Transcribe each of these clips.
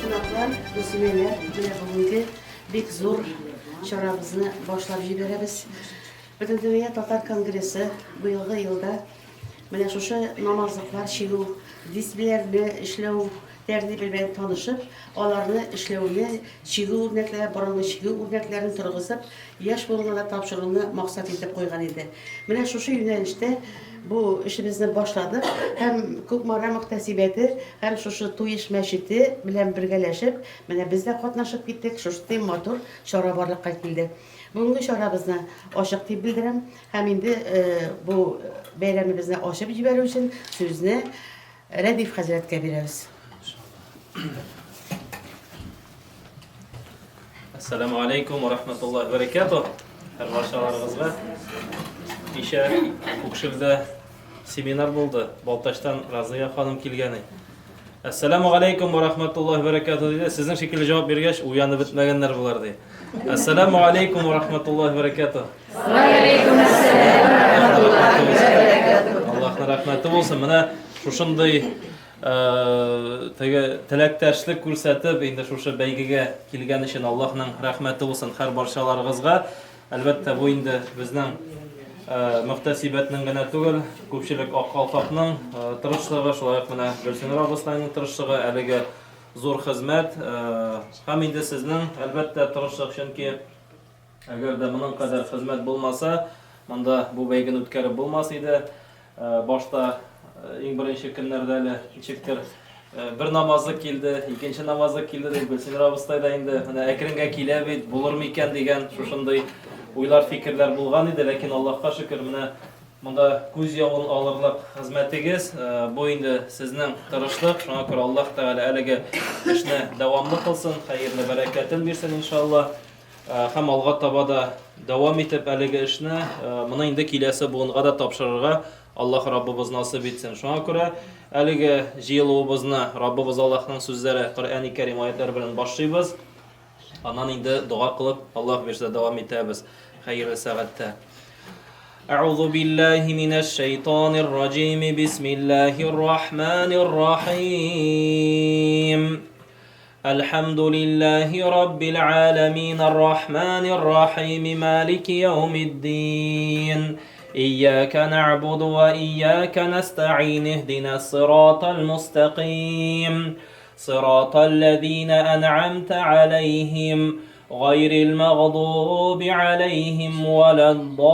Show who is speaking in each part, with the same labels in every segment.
Speaker 1: Кунаклар, мөслимәләр, менә бүгенге бик зур чарабызны башлап җибәрәбез. Бөтендөнья татар конгрессы быелгы елда менә шушы намазлыклар чигү, дисбеләрне эшләү тәртибе белән танышып, аларны эшләүне, чигү үрнәкләре, борынгы чигү үрнәкләрен торгызып, яшь буынга да тапшыруны максат итеп куйган иде. Менә шушы юнәлештә бу эшебезне башладык һәм Кукмара мөхтәсибәте һәм шушы Туеш мәчете белән бергәләшеп, менә без дә катнашып киттек, шушындый матур чара барлыкка килде. Бүгенге чарабызны ачык дип белдерәм һәм инде бу бәйрәмебезне ачып җибәрү өчен сүзне Рәдиф хәзрәткә бирәбез.
Speaker 2: Ассаламу алейкум ва рахматуллахи ва баракатух. Һәр барчаларыгызга. Кичә Күкшелдә семинар булды. Балтачтан Разыя ханым килгән. Әссәламу алейкум ва рахматуллахи ва баракатух диде. Сезнең шикелле җавап биргәч, уянып бетмәгәннәр болар ди. Әссәламу алейкум ва рахматуллахи ва баракатух.
Speaker 3: Ва алейкум ассалам ва рахматуллахи ва баракатух.
Speaker 2: Аллаһның рәхмәте булсын. Менә шушындый э, теге теләктәшлек күрсәтеп, инде шушы бәйгегә килгән өчен Аллаһның рәхмәте булсын һәр барчаларыгызга. Әлбәттә, бу инде безнең мөхтәсибәтнең генә түгел, күпчелек Ак калфакның тырышлыгы, шулай ук менә Гөлсинур абыстайның тырышлыгы, әлеге зур хезмәт һәм инде сезнең, әлбәттә, тырышлык, чөнки әгәр дә моның кадәр хезмәт булмаса, монда бу бәйгене үткәреп булмас иде. Башта иң беренче көннәрдә әле ничектер бер намазы килде, икенче намазы килде дип Гөлсинур абыстай да инде менә әкренгә килә бит, булыр микән дигән шушындый уйлар, фикерләр булган иде, ләкин Аллаһка шөкер, менә монда күз явын алырлык хезмәтегез, бу инде сезнең тырышлык, шуңа күрә Аллаһ Тәгалә әлеге эшне дәвамлы кылсын, хәерле бәрәкәтен бирсен иншаллаһ. Һәм алга таба да дәвам итеп әлеге эшне, моны инде киләсе буынга да тапшырырга Аллаһ Раббыбыз насыйп итсен. Шуңа күрә әлеге җыелуыбызны Раббыбыз Аллаһның сүзләре, Коръәни Кәрим аятлары белән башлыйбыз. Аннан инде дога кылып, Аллаһ бирсә, дәвам итәбез. Хәерле сәгатьтә. أعوذ بالله من الشيطان الرجيم بسم الله الرحمن الرحيم الحمد لله رب العالمين الرحمن الرحيم مالك يوم الدين إياك نعبد وإياك نستعين اهدنا الصراط المستقيم صراط الذين أنعمت عليهم غير المغضوب عليهم ولا الضالين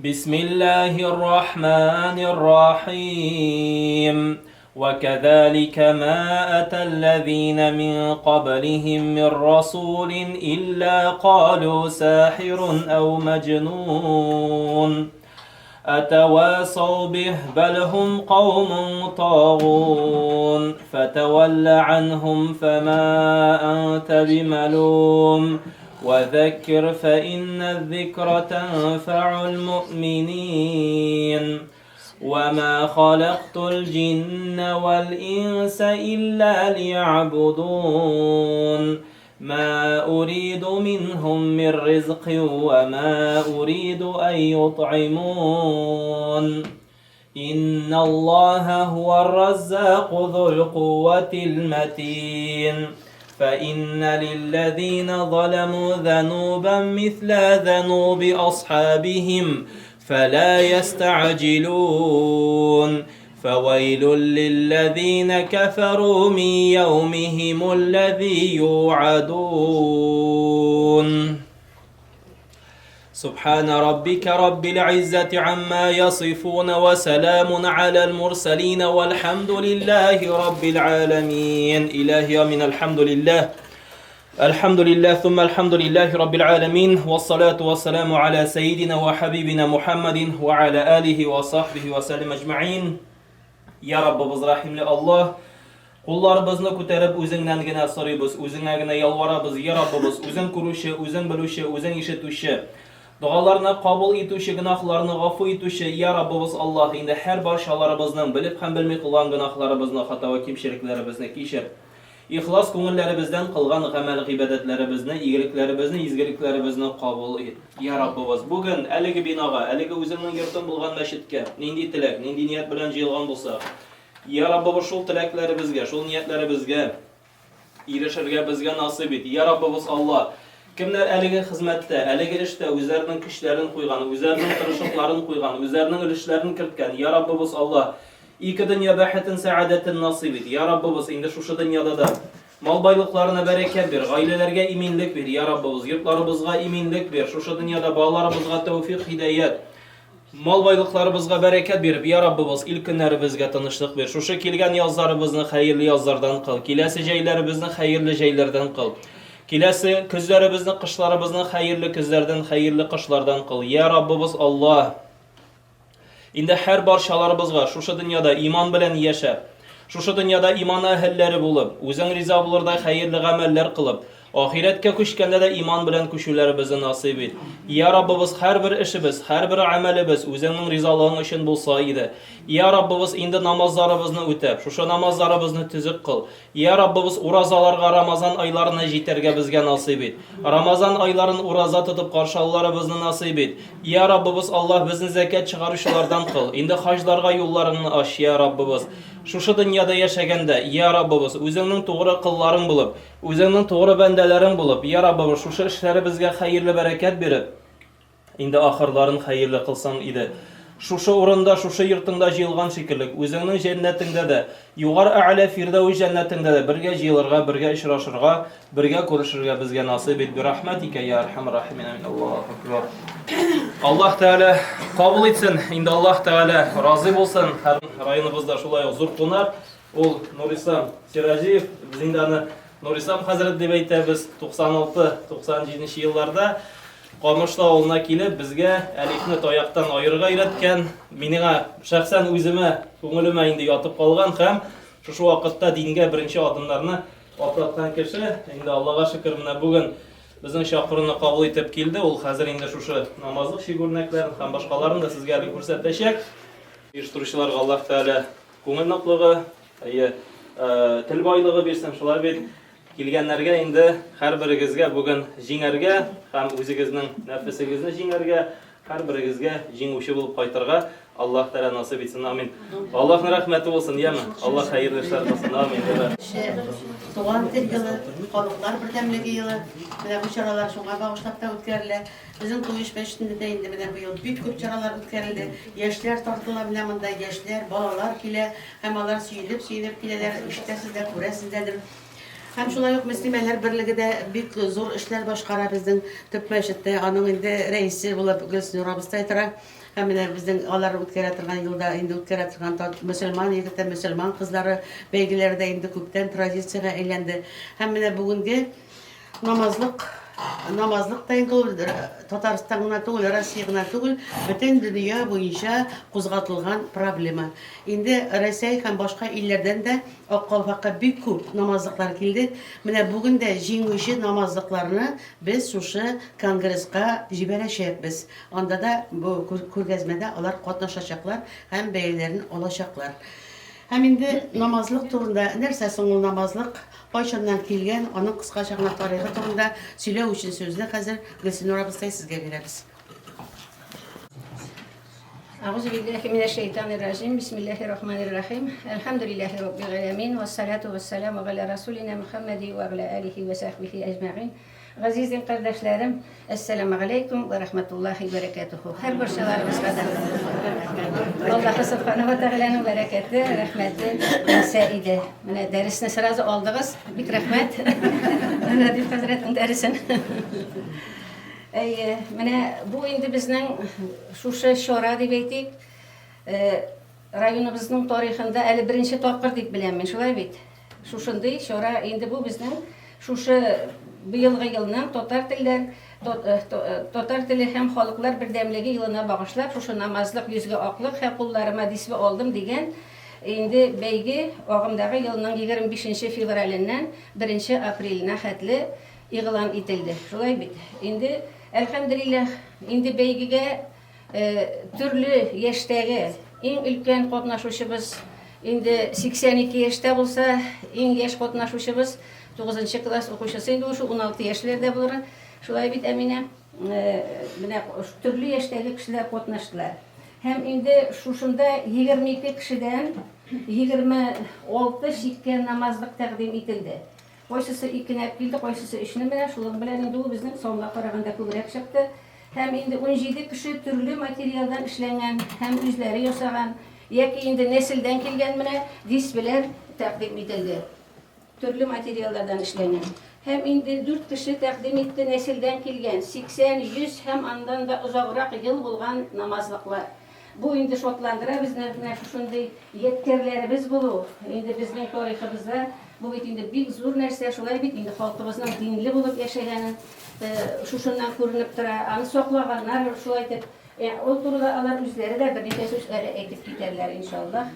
Speaker 2: بسم الله الرحمن الرحيم وكذلك ما أتى الذين من قبلهم من رسول إلا قالوا ساحر أو مجنون أتواصوا به بل هم قوم طاغون فتول عنهم فما أنت بملوم وذكر فإن الذكر تنفع المؤمنين وما خلقت الجن والإنس إلا ليعبدون ما أريد منهم من رزق وما أريد أن يطعمون إن الله هو الرزاق ذو القوة المتين فإن للذين ظلموا ذنوبا مثل ذنوب أصحابهم فلا يستعجلون فويل للذين كفروا من يومهم الذي يوعدون سبحان ربك رب العزة عما يصفون وسلام على المرسلين والحمد لله رب العالمين إلهي من الحمد لله الحمد لله ثم الحمد لله رب العالمين والصلاة والسلام على سيدنا وحبيبنا محمد وعلى آله وصحبه وسلم أجمعين يا رب رحم الله Кулларыбызны күтәреп үзеңнән генә сорыйбыз, үзеңә генә ялварабыз, я Раббыбыз, үзең күрүче, үзең белүче, үзең ишетүче. Догаларны кабул итүче, гөнаһларны гафу итүче, я Раббыбыз Аллаһ, инде һәр барчаларыбызның белеп һәм белми кылган гөнаһларыбызны, хата вә кимчелекләребезне кичер. Ихлас күңелләребездән кылган гамәл-гыйбадәтләребезне, игелекләребезне, изгелекләребезне кабул ит. Я Раббыбыз, бүген әлеге бинага, әлеге үзеңнең йортың булган мәчеткә нинди теләк, нинди ният белән җыелган булсак, Я Раббыбыз, шул теләкләребезгә, шул ниятләребезгә ирешергә безгә насыйп ит. Я Раббыбыз Алла, кемнәр әлеге хезмәттә, әлеге эштә үзләренең көчләрен куйган, үзләренең тырышлыкларын куйган, үзләренең өлешләрен керткән, Я Раббыбыз Алла, Ике дөнья бәхетен, сәгадәтен насыйп ит. Я Раббыбыз, инде шушы дөньяда да мал байлыкларына бәрәкәт бир, гаиләләргә иминлек бир, я Раббыбыз, йортларыбызга иминлек бир, шушы дөньяда балаларыбызга тәүфик, һидаят, мал байлыкларыбызга бәрәкәт биреп, я Раббыбыз, ил көннәребезгә тынычлык бир. Шушы килгән язларыбызны хәерле язлардан кыл, киләсе җәйләребезне хәерле җәйләрдән кыл. Киләсе көзләребезне, кышларыбызны хәерле көзләрдән, хәерле кышлардан кыл. Я Раббыбыз Аллаһ, Инде һәр барчаларыбызга шушы дөньяда иман белән яшәп, шушы дөньяда иман әһелләре булып, үзең риза булырдай хәерле гамәлләр кылып, ахирәткә күчкәндә дә иман белән күчүләребезне насыйп ит. Я Раббыбыз, һәрбер эшебез, һәрбер гамәлебез үзеңнең ризалыгың өчен булса иде. Я Раббыбыз, инде намазларыбызны үтәп, шушы намазларыбызны төзек кыл. Я Раббыбыз, уразаларга Рамазан айларына җитәргә безгә насыйп ит. Рамазан айларын ураза тотып каршы алуларыбызны насыйп ит. Я Раббыбыз, Аллаһ, безне зәкят чыгаручылардан кыл. Инде хаҗларга юлларыңны ач, я Раббыбыз. Шушы дөньяда яшәгәндә, я Раббыбыз, үзеңнең тугры колларың булып, үзеңнең тугры бәндәләрең булып, я Раббыбыз, шушы эшләребезгә хәерле бәрәкәт биреп, Инде ахырларын хәерле кылсаң иде. Шушы урында, шушы йортыңда җыелган шикеллек, үзеңнең җәннәтеңдә дә, югары әгълә фирдәвес җәннәтеңдә дә бергә җыелырга, бергә очрашырга, бергә күрешергә безгә насыйп ит. Бирахмәтикә я әрхәмәр рахимин. Амин. Аллаһу акбар. Аллаһ Тәгалә кабул итсен. Инде Аллаһ Тәгалә разый булсын. Һәр районыбызда шулай ук зур кунак ул Нурислам Сираҗиев. Без инде аны Нурислам хәзрәт дип әйтәбез. 96-97 елларда Камышлы авылына килеп, безгә әлифне таяктан аерырга өйрәткән, миңа шәхсән үземә, күңелемә инде ятып калган һәм шушы вакытта дингә беренче адымнарны атлаткан кеше, инде Аллага шөкер, менә бүген безнең чакыруны кабул итеп килде. Ул хәзер инде шушы намазлык чигү үрнәкләрен һәм башкаларын да сезгә әле күрсәтәчәк. Оештыручыларга Аллаһ Тәгалә күңел ныклыгы, әйе, тел байлыгы бирсен, шулай бит. Килгәннәргә инде һәрберегезгә бүген җиңәргә һәм үзегезнең нәфесегезне җиңәргә, һәрберегезгә җиңүче булып кайтырга Аллаһ Тәгалә насыйп итсен. Амин. Аллаһның рәхмәте булсын, яме. Аллаһ хәерле эшләр кылсын. Амин.
Speaker 1: Туган тел елы, халыклар бердәмлеге елы. Менә бу чаралар шуңа багышлап та үткәрелә. Безнең Туеш мәчетендә дә инде менә быел бик күп чаралар үткәрелде. Яшьләр тартыла менә монда, яшьләр, балалар килә һәм алар сөенеп-сөенеп киләләр, ишетәсез дә, күрәсез дәдер. Һәм шулай ук Мөслимәләр берлеге дә бик зур эшләр башкара безнең төп мәчеттә. Аның инде рәисе булып Гөлсинур абыстай тора. Һәм менә безнең алар үткәрә торган елда инде үткәрә торган мөселман егете, мөселман кызлары бәйгеләре дә инде күптән традициягә әйләнде. Һәм менә бүгенге Намазлык, намазлык та инде ул Татарстан гына түгел, Россия гына түгел, бөтен дөнья буенча кузгатылган проблема. Инде Рәсәй һәм башка илләрдән дә Ак калфакка бик күп намазлыклар килде. Менә бүген дә җиңүче намазлыкларны без шушы конгресска җибәрәчәкбез. Анда да бу күргәзмәдә алар катнашачаклар һәм бәяләрен алачаклар. Һәм инде намазлык турында, нәрсә соң ул намазлык? Кайчаннан килгән, аның кыскача гына тарихы турында сөйләү өчен сүзне хәзер Гөлсинур абыстай сезгә бирәбез.
Speaker 4: Әгъузу билләһи минәш шәйтанир раҗим. Бисмиллаһир рахманир рахим. Әлхәмдүлилләһи раббил галәмин. Вассалату вассаламу галә расулина Мухаммади ва галә алихи ва сахбихи әҗмәгыйн. Газиз дин кардәшләрем, әссәламу алейкум ва рахматуллахи ва баракатуху. Һәр барчаларыбызга да Аллаһы субхана ва тәгаләнең бәрәкәте, рәхмәте булса иде. Менә дәресне сразу алдыгыз. Бик рәхмәт. Рәдиф хәзрәтнең дәресен. Әйе, менә бу инде безнең шушы чара дип әйтик. Э, районыбызның тарихында әле беренче тапкыр дип беләм мин, шулай бит? Шушындый чара инде бу безнең шушы быелгы елның татар телләр э, э, татар теле һәм халыклар бердәмлеге елына багышлап шушы намазлык йөзгә аклык һәм кулларыма дисбе алдым дигән инде бәйге агымдагы елның 25 февраленнән 1 апреленә хәтле игълан ителде. Шулай бит. Инде әлхәмдүлилләһ, инде бәйгегә Төрле яшьтәге иң өлкән катнашучыбыз инде 82 яшьтә булса, иң яшь катнашучыбыз 9 класс укучысы инде ул шул 16 яшьләрдә булыр. Шулай бит, Әминә? Менә төрле яшьтәге кешеләр катнаштылар. Һәм инде шушында 22 кешедән 26 чиккән намазлык тәкъдим ителде. Кайсысы икене әп килде, кайсысы өчне менә, шулар белән инде ул безнең санга караганда күбрәк чыкты. Һәм инде 17 кеше төрле материалдан эшләнгән һәм үзләре ясаган, яки инде нәселдән килгән менә дисбеләр тәкъдим ителде. Төрле материаллардан эшләнгән. Һәм инде дүрт кеше тәкъдим итте нәселдән килгән, 80, 100 һәм аннан да озаграк ел булган намазлыклар. Бу инде шатландыра безне, менә шушындый ядкәрләребез булу, инде безнең тарихыбызда бу бит инде бик зур нәрсә, шулай бит инде халкыбызның динле булып яшәгәнен шушыннан күренеп тора, аны саклаганнар шулай итеп. Ул турыда алар үзләре дә берничә сүз әле әйтеп китәрләр, иншаллаһ.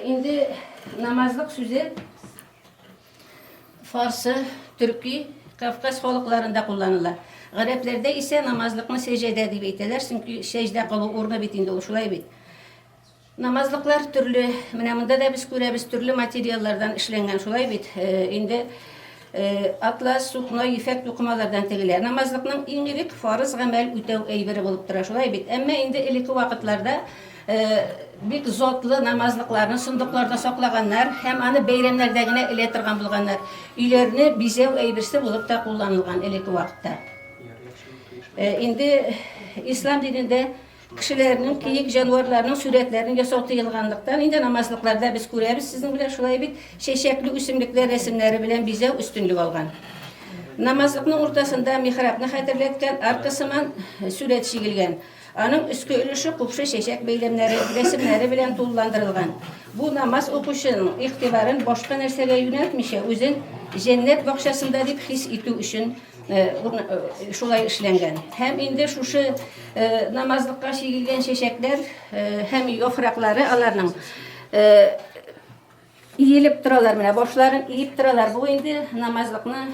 Speaker 4: Инде намазлык сүзе фарсы, төрки, Кавказ халыкларында кулланыла. Гарәпләрдә исә намазлыкны сәҗәдә дип әйтәләр, чөнки сәҗдә кылу урыны бит инде ул, шулай бит. Намазлыклар төрле, менә монда да без күрәбез, төрле материаллардан эшләнгән, шулай бит. Инде атлас, сукно, ефәк тукымалардан тегелә. Намазлыкның иң элек фарыз гамәл үтәү әйбере булып тора, шулай бит. Әмма инде элекке вакытларда Бик затлы намазлыкларны сандыкларда саклаганнар һәм аны бәйрәмнәрдә генә элә торган булганнар. Өйләрне бизәү әйберсе булып та кулланылган элекке вакытта. Инде ислам динендә кешеләрнең, киек җанварларның сурәтләрен ясау тыелганлыктан, инде намазлыкларда без күрәбез сезнең белән шулай бит, чәчәкле үсемлекләр рәсемнәре белән бизәү өстенлек алган. Намазлыкның уртасында михрабны хәтерләткән арка сыман сурәт чигелгән. Аның өске өлеше купшы чәчәк бәйләмнәре, рәсемнәре белән тулыландырылган. Бу намаз укучының игътибарын башка нәрсәгә юнәлтмичә, үзен җәннәт бакчасында дип хис итү өчен шулай эшләнгән. Һәм инде шушы намазлыкка чигелгән чәчәкләр һәм яфраклары аларның иелеп торалар, менә башларын иеп торалар. Бу инде намазлыкны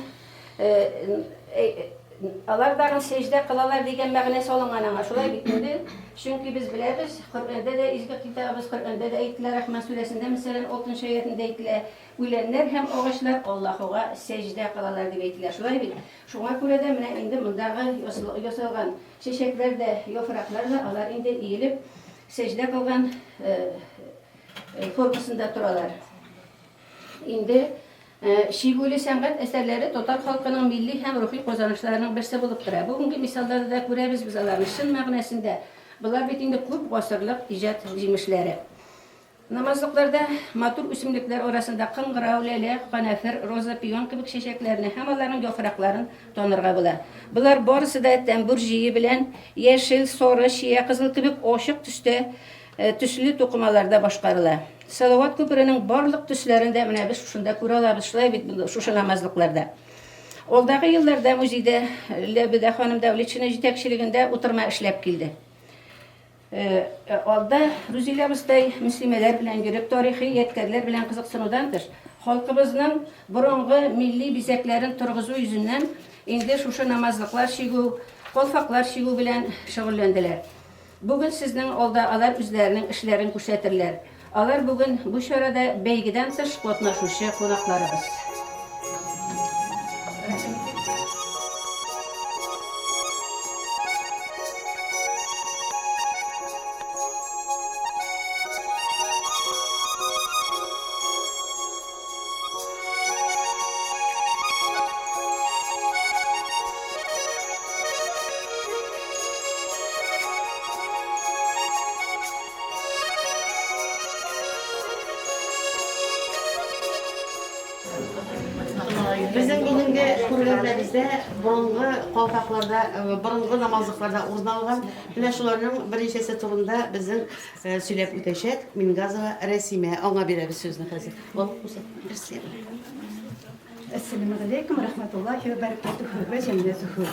Speaker 4: Алар тагын сәҗдә кылалар дигән мәгънә салынган аңа, шулай бит инде? Чөнки без беләбез, Коръәндә дә, изге китабыбыз Коръәндә дә әйтелә, Рахман сүрәсендә, мәсәлән, алтынчы аятендә әйтелә, Үләннәр һәм агачлар Аллаһуга сәҗдә кылалар дип әйтелә, шулай бит? Шуңа күрә дә менә инде мондагы ясалган чәчәкләр дә, яфраклар да алар инде иелеп сәҗдә кылган формасында торалар. Инде чигүле сәнгать әсәрләре татар халкының милли һәм рухи казанышларының берсе булып тора. Бүгенге мисалларда да күрәбез без аларны чын мәгънәсендә. Болар бит инде күп гасырлык иҗат җимешләре. Намазлыкларда матур үсемлекләр арасында кыңгырау, ләлә, канәфер, роза, пион кебек чәчәкләрне һәм аларның яфракларын танырга була. Болар барысы да тәмбүр җие белән яшел, сары, чия, кызыл кебек ачык төстә төсле тукымаларда башкарыла. Салават күперенең барлык төсләрен дә менә без шушында күрә алабыз, шулай бит, шушы намазлыкларда. Алдагы елларда музейда Ләбидә ханым Дәүлетшина җитәкчелегендә утырма эшләп килде. Алда Рузилә абыстай мөслимәләр белән йөреп, тарихи ядкәрләр белән кызыксынудан тыш, халкыбызның борынгы милли бизәкләрен торгызу йөзеннән инде шушы намазлыклар чигү, калфаклар чигү белән шөгыльләнделәр. Бүген сезнең алда алар үзләренең эшләрен күрсәтерләр. Алар бүген бу чарада бәйгедән тыш катнашучы кунакларыбыз.
Speaker 1: Безнең бүгенге күргәзмәбездә борынгы калфакларда, э, борынгы намазлыкларда урын алган. Менә шуларның берничәсе турында безнең э, сөйләп үтәчәк Мингазова Рәсимә. Аңа бирәбез сүзне хәзер. Ул күрсәт.
Speaker 5: Әссәламү галәйкүм рәхмәтуллаһи вә бәрәкәтүһү вә җәннәтүһү.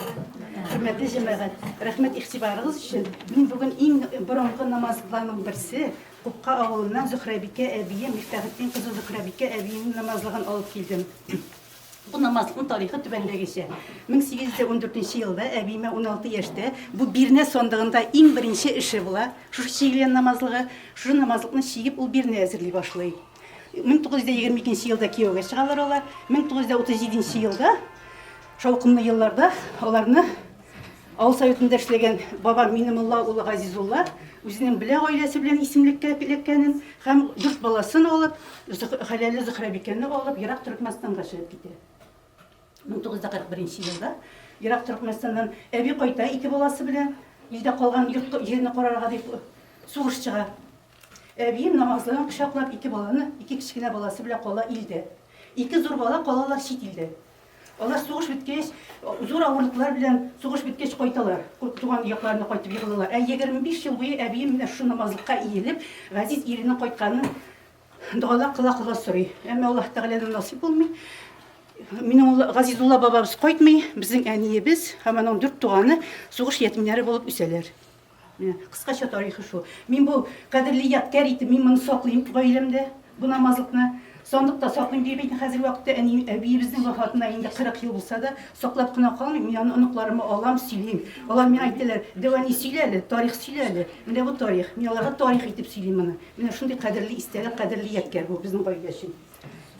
Speaker 5: Хөрмәтле җәмәгать, рәхмәт игътибарыгыз өчен. Мин бүген иң борынгы намазларның берсе, Купка авылыннан Зөхрәбикә әбием, Мифтахетдин кызы Зөхрәбикә әбиемнең намазлыгын алып килдем. Бу намазлыкның тарихы түбәндәгечә. 1814 елда әбиемә 16 яшьтә бу бирнә сандыгында иң беренче эше була, шушы чигелгән намазлыгы. Шушы намазлыкны чигеп, ул бирнә әзерли башлый. 1922 елда кияүгә чыгалар алар. 1937 елда, шаукымлы елларда аларны авыл советында эшләгән бабам Минемулла улы Газизулла үзенең белә гаиләсе белән исемлеккә эләккәнен һәм дүрт баласын алып, хәләле Зөхрәбикәне алып, ерак Төркмәнстанга чыгып китә. 1941 елда ерак Төркмәнстаннан әби кайта ике баласы белән, илдә калган йорт җирне карарга дип сугыш чыга. Әбием намазлыгын кочаклап ике баланы, ике кечкенә баласы белән кала илдә. Ике зур бала калалар чит илдә. Алар сугыш беткәч, зур авырлыклар белән сугыш беткәч кайталар. Туган якларына кайтып егылалар. Ә 25 ел буе әбием менә шушы намазлыкка иелеп, газиз иренең кайтканын догалар кыла-кыла сорый. Әмма Аллаһ Тәгаләдән насыйп булмый. Минем улы Газизулла бабабыз кайтмый, безнең әниебез һәм аның дүрт туганы сугыш ятимнәре булып үсәләр. Менә кыскача тарихы шул. Мин бу кадерле ядкәр итеп, мин моны саклыйм гаиләмдә, бу намазлыкны. Сандыкта саклыйм дип әйтмим, хәзерге вакытта әни, әбиебезнең вафатына инде 40 ел булса да, саклап кына калмыйм, мин аны оныкларыма алам, сөйлим. Алар миңа әйтәләр, дәү әни сөйлә әле, тарих сөйлә әле. Менә бу тарих. Мин аларга тарих итеп сөйлим моны. Менә шундый кадерле истәлек, кадерле ядкәр бу безнең гаилә өчен.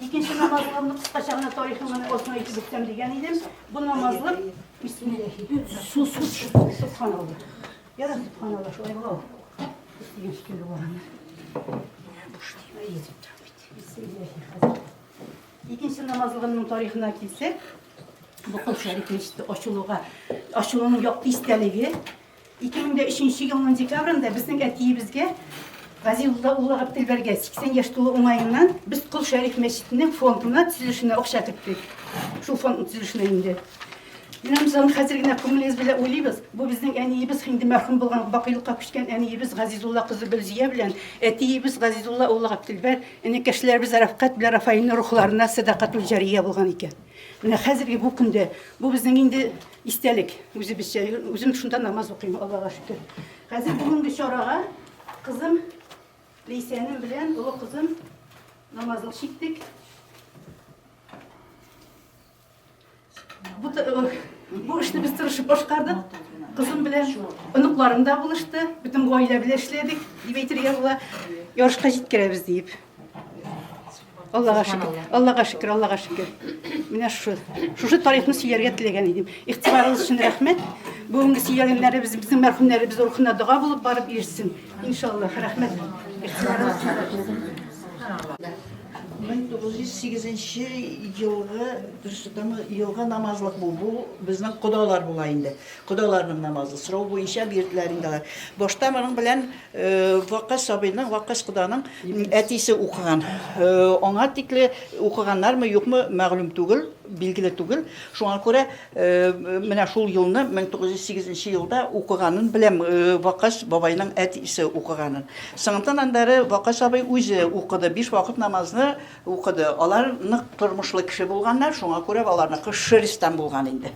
Speaker 5: Икенче намазлыгымны кыскача гына тарихын гына озын әйтеп үтсәм дигән идем. Бу намазлык бисмилләһи. Су су субханалла. Я да субханалла, шулай була ул. Дигән шикелле булган. Буш димә йөзеп тора бит. Бисмилләһи хәзер. Икенче намазлыгымның тарихына килсәк, бу Кол Шәриф мәчете ачылуга, ачылуның якты истәлеге 2003 нче елның декабрендә безнең әтиебезгә Газизулла улы Габделбәргә 80 яшь тулу уңаеннан без Кол Шәриф мәчетенең фондына төзелешенә акча керттек. Шул фондның төзелешенә инде. Менә без аны хәзер генә күңелебез белән уйлыйбыз. Бу безнең әниебез, инде мәрхүм булган, бакыйлыкка күчкән әниебез Газизулла кызы Гөлзия белән әтиебез Газизулла улы Габделбәр, энекәшләребез Рәфкать белән Рафаилнең рухларына сәдакатул җария булган икән. Менә хәзерге бу көндә бу безнең инде Истәлек, үзебезчә, үзем шунда намаз укыйм, Аллага шөкер. Хәзер бүгенге чарага кызым Ләйсәнем белән олы кызым намазлык чиктек. Бу Бу эшне без тырышып башкардык. Кызым белән оныкларым да булышты. Бөтен гаилә белән эшләдек, дип әйтергә була. Ярышка җиткерәбез диеп. Аллага шөкер. Аллага шөкер, Аллага шөкер. Менә шушы, шушы тарихны сөйләргә теләгән идем. Игътибарыгыз өчен рәхмәт. Бүгенге сөйләгәннәребез безнең мәрхүмнәребез рухына дога булып барып ирешсен. Иншаллаһ, рәхмәт. Игътибарыгыз өчен рәхмәт.
Speaker 6: 1908 елгы, дөрес әйтәмме, елгы намазлык бу. Бу безнең кодалар була инде. Кодаларның намазы. Сорау буенча бирделәр инде алар. Башта моның белән Вакас абыйның, Вакас коданың әтисе укыган. Аңа тикле укыганнармы, юкмы, мәгълүм түгел, билгеле түгел. Шуңа күрә менә шул елны, 1908 елда укыганын беләм, Вакас бабайның әтисе укыганын. Соңыннан аннары Вакас абый үзе укыды, биш вакыт намазны Укыды. Алар нык тормышлы кеше булганнар, шуңа күрә аларныкы шерстән булган инде.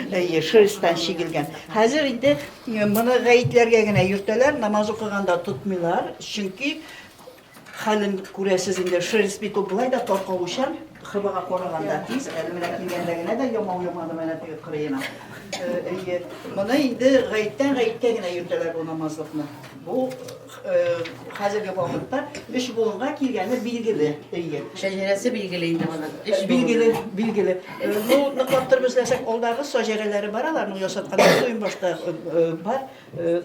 Speaker 6: Әйе, шерстән чигелгән. Хәзер инде моны гаетләргә генә йөртәләр, намаз укыганда тотмыйлар, чөнки хәлен күрәсез инде, шерсть бит ул болай да таркалучан, хыбага караганда тиз, әле менә килгәндә генә дә ямау ямады менә теге кырыена. Әйе, моны инде гаеттән гаеткә генә йөртәләр бу намазлыкны. Бу Хәзерге вакытта өч буынга килгәне билгеле. Әйе.
Speaker 1: Шәҗәрәсе билгеле инде моның.
Speaker 6: Өч билгеле, билгеле. Ну, ныклап торып эзләсәк, алдагы шәҗәрәләре бар аларның ясаткан Туембашта бар.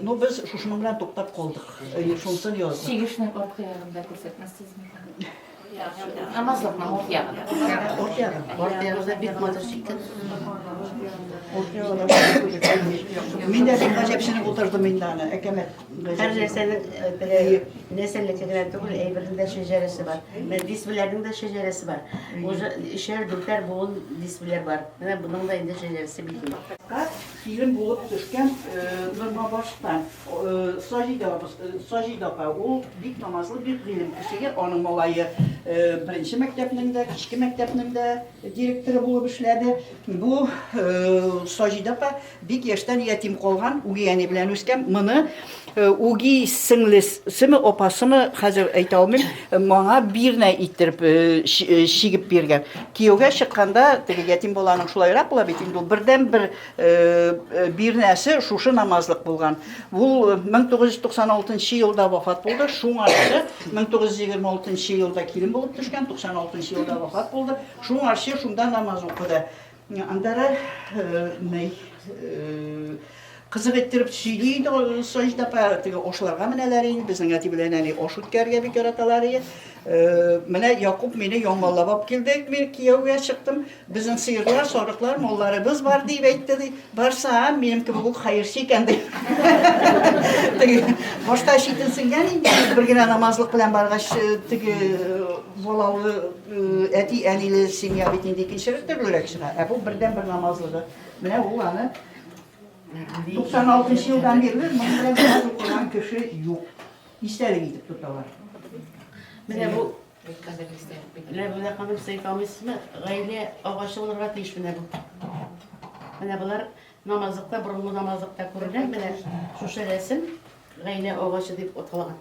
Speaker 6: Ну, без шушының белән туктап калдык. Әйе, шунысын яздык.
Speaker 3: Чигешнең арткы ягын да күрсәтмәссезме? Намазлыкның арт ягын.
Speaker 6: Арт ягын.
Speaker 1: Арт ягында бик матур чиккән.
Speaker 6: Мин дә бик гаҗәпсенеп утырдым инде аны, әкәмәт.
Speaker 1: Һәр нәрсәнең теге нәселнеке генә түгел, әйбернең дә шәҗәрәсе бар. Менә дисбеләрнең дә шәҗәрәсе бар. Уже өчәр, дүртәр буын дисбеләр бар. Менә моның да инде шәҗәрәсе билгеле.
Speaker 6: Килен булып төшкән Нормабаштан Саҗидә Саҗидә апа, ул бик намазлы, бик гыйлем кешеге. Аның малае беренче мәктәпнең дә, кичке мәктәпнең дә директоры булып эшләде. Бу Саҗидә апа бик яшьтән ятим калган, үги әни белән үскән. Моны үги сеңлесеме, апасымы, хәзер әйтә алмыйм, моңа бирнә иттереп чигеп биргән. Кияүгә чыкканда, теге ятим баланың шулайрак була бит инде ул, бердәнбер бирнәсе шушы намазлык булган. Ул 1996 елда вафат булды. Шуңарчы 1926 елда килен булып төшкән, 96 елда вафат булды. Шуңарчы шунда намаз укыды. Аннары ни кызык иттереп сөйли иде Саҗидә апа, теге ашларга менәләр инде, безнең әти белән әни аш үткәрергә бик яраталар иде. Менә Якуб мине яңаллап алып килде, мин кияүгә чыктым. Безнең сыерлар, сарыклар, малларыбыз бар дип әйтте ди. Барсам, минем кебек үк хәерче икән ди. Теге башта читенсенгән инде, бер генә намазлык белән баргач, теге балалы әти-әниле семья бит инде икенче төрлерәк чыга. Ә бу бердәнбер намазлыгы. Менә ул аны 96 елдан бирле моның белән намаз укыган кеше юк. Истәлек итеп тоталар.
Speaker 1: Менә бу Ләбүнә ханым, сез әйтә алмыйсызмы? Гаилә агачы булырга тиеш менә бу. Менә болар намазлыкта, борынгы намазлыкта күренә. Менә шушы рәсем гаилә агачы дип аталган.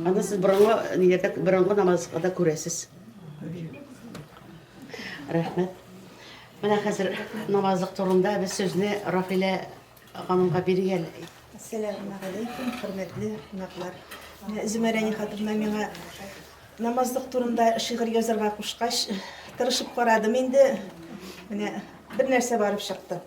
Speaker 1: Аны сез борынгы ниләрдә, борынгы намазлыкта күрәсез. Рәхмәт. Менә хәзер намазлык турында без сүзне Рафилә Ханымга бирик әле.
Speaker 7: Әссәләмегаләйкүм, хөрмәтле кунаклар. Менә Зөмәрә Нихатовна миңа намазлык турында шигырь язарга кушкач, тырышып карадым инде. Менә бер нәрсә барып чыкты.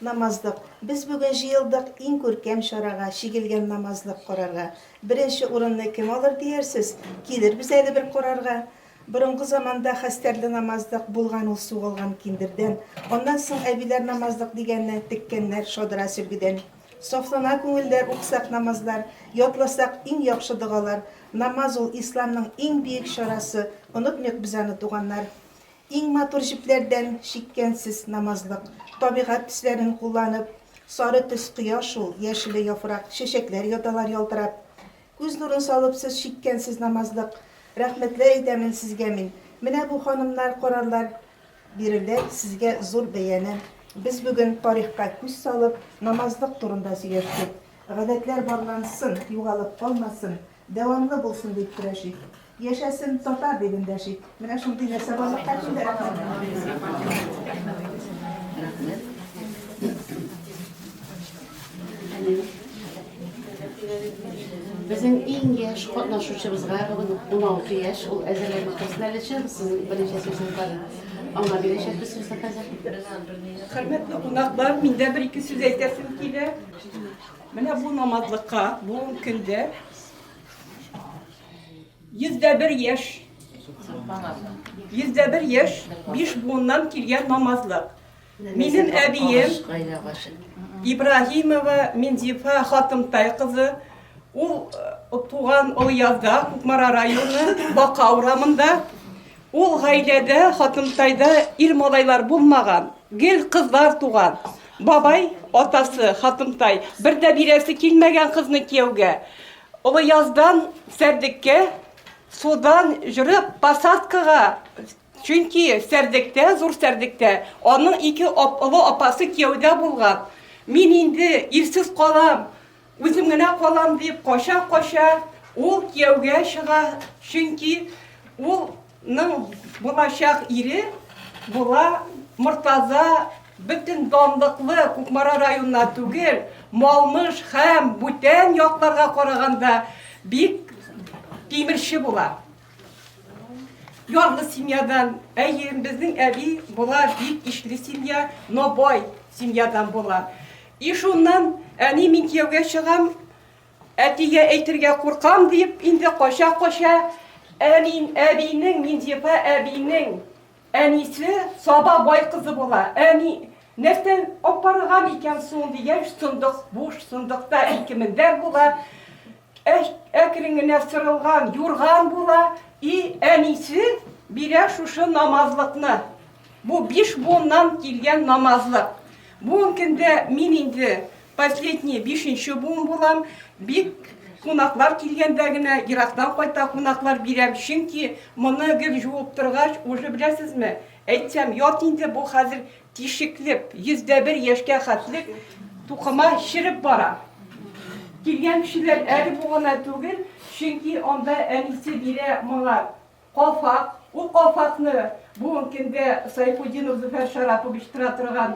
Speaker 7: Намазлык. Без бүген җыелдык иң күркәм чарага, чигелгән намазлык карарга. Беренче урынны кем алыр диярсез? Килербез әле бер карарга. Борынгы заманда хәстәрле намазлык булган ул сугылган киндердән. Аннан соң әбиләр намазлык дигәнне теккәннәр шадра сөлгедән. Сафлана күңелләр укысак намазлар, ятласак иң яхшы догалар. Намаз ул, исламның иң биек чарасы, онытмыйк без аны, туганнар. Иң матур җепләрдән чиккәнсез намазлык, табигать төсләрен кулланып. Сары төс кояш ул, яшеле яфрак, чәчәкләр яталар ялтырап. Күз нурын салып сез чиккәнсез намазлык. Рәхмәтләр әйтәмен сезгә мин. Менә бу ханымнар карарлар бирерләр сезгә зур бәяне. Без бүген тарихка күз салып, намазлык турында сөйләштек. Гадәтләр барлансын, югалып калмасын, дәвамлы булсын дип көрәшик. Яшәсен татар дип эндәшик. Менә шундый нәрсә барлыкка килде. Рәхмәт.
Speaker 1: Рәхмәт. Безнең иң яшь катнашучыбызга бүген 16 яшь, ул әзерләнеп торсын әле, сезнең берничә сүзегез бар. Аңа бирәчәкбез сүзне хәзер.
Speaker 8: Хөрмәтле кунаклар, миндә бер-ике сүз әйтәсем килә. Менә бу намазлыкка бүгенге көндә 101 яшь. 101 яшь, биш буыннан килгән намазлык. Минем әбием Ибраһимова Минзифа Хатымтай кызы, ул э, туган Олыязда, Кукмара районы, Бака урамында. Ул гаиләдә Хатымтайда ир малайлар булмаган, гел кызлар туган. Бабай, атасы Хатымтай, бер дә бирәсе килмәгән кызны кияүгә. Олыяздан Сәрдеккә, судан җөреп, посадкага Чөнки Сәрдектә, Зур Сәрдектә аның ике олы апасы кияүдә булган. Мин инде ирсез калам, үзем генә калам дип кача-кача ул кияүгә чыга, чөнки улның булачак ире була Мортаза бөтен данлыклы Кукмара районына түгел, Малмыж һәм бүтән якларга караганда бик тимерче була. Ярлы семьядан, әйе, безнең әби була бик ишле семья, но бай семьядан була. И шуннан, әни, мин кияүгә чыгам, әтигә әйтергә куркам дип, инде кача-кача, әни, әбинең, Минзифа әбинең Әнисе Саба бай кызы була. Әни, нәрсә аппарыган икән соң дигәч, сындык буш, сындыкта ике мендәр була. Әкрен генә сырылган юрган була. И әнисе бирә шушы намазлыкны. Бу биш буыннан килгән намазлык. Бүгенге көндә мин инде Последний бишенче буын булам. Бик кунаклар килгәндә генә ерактан кайта кунаклар бирәм. Чөнки моны гел жуып торгач, уже беләсезме, әйтсәм, ят инде бу хәзер тишеклеп, 101 яшькә хәтлек тукыма череп бара. Килгән кешеләр әле бу гына түгел, чөнки анда әнисе бирә моңа Калфак, ул калфакны бүгенге көндә Сайфутдинов Зөфәр Шарапович тора торган,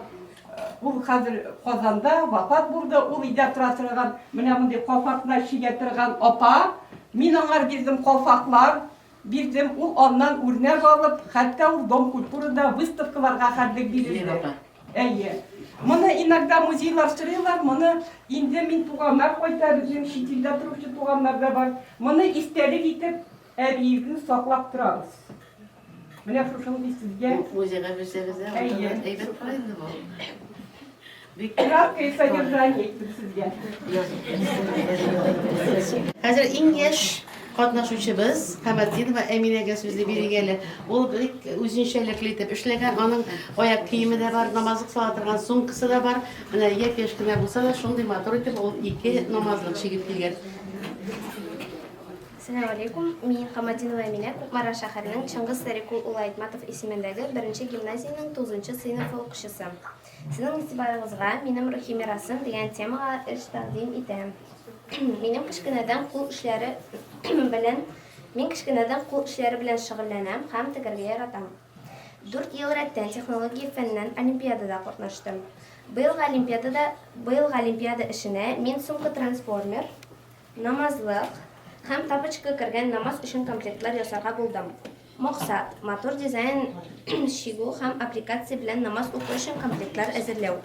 Speaker 8: ул хәзер Казанда, вафат булды, ул өйдә тора торган, менә мондый калфакны чигә торган апа, мин аңар бирдем калфаклар, бирдем, ул аннан үрнәк алып, хәтта ул Дом культурада выставкаларга хәтлек бирелде. Әйе. Моны иногда музейлар сорыйлар, моны инде мин туганнар кайта, безнең чит илдә торучы туганнар да бар. Моны истәлек итеп Әбиебезне саклап торабыз. Менә шушындый сезгә.
Speaker 1: Музейга бирсәгез дә,
Speaker 8: Әйе.
Speaker 1: әйбәт була инде бу. Бик
Speaker 8: Краткое содержание әйттем сезгә.
Speaker 1: Хәзер иң яшь катнашучыбыз Хаматдинова Әминәгә сүзне бирик әле. Ул бик үзенчәлекле итеп эшләгән, аның аяк киеме дә бар, намазлык сала торган сумкасы да бар. Менә япь-яшь кенә булса да, шундый матур итеп ул ике намазлык чигеп килгән.
Speaker 9: Сәлам алейкум, мин Каматдинова Әминә, Кукмара шәһәренең Чыңгыз Сарикул улы Айтматов исемендәге беренче гимназиянең тугызынчы сыйныфы укучысы. Сезнең игътибарыгызга Минем рухи мирасым дигән темага эш тәкъдим итәм. Минем кечкенәдән кул эшләре белән Мин кечкенәдән кул эшләре белән шөгыльләнәм һәм тегәргә яратам. Дүрт ел рәттән технология фәненнән олимпиадада катнаштым. Быелгы олимпиадада Быелгы олимпиада эшенә мин сумка-трансформер, Намазлык һәм тапочка кергән намаз өчен комплектлар ясарга булдым. Максат, матур дизайн чигү һәм аппликация белән намаз уку өчен комплектлар әзерләү.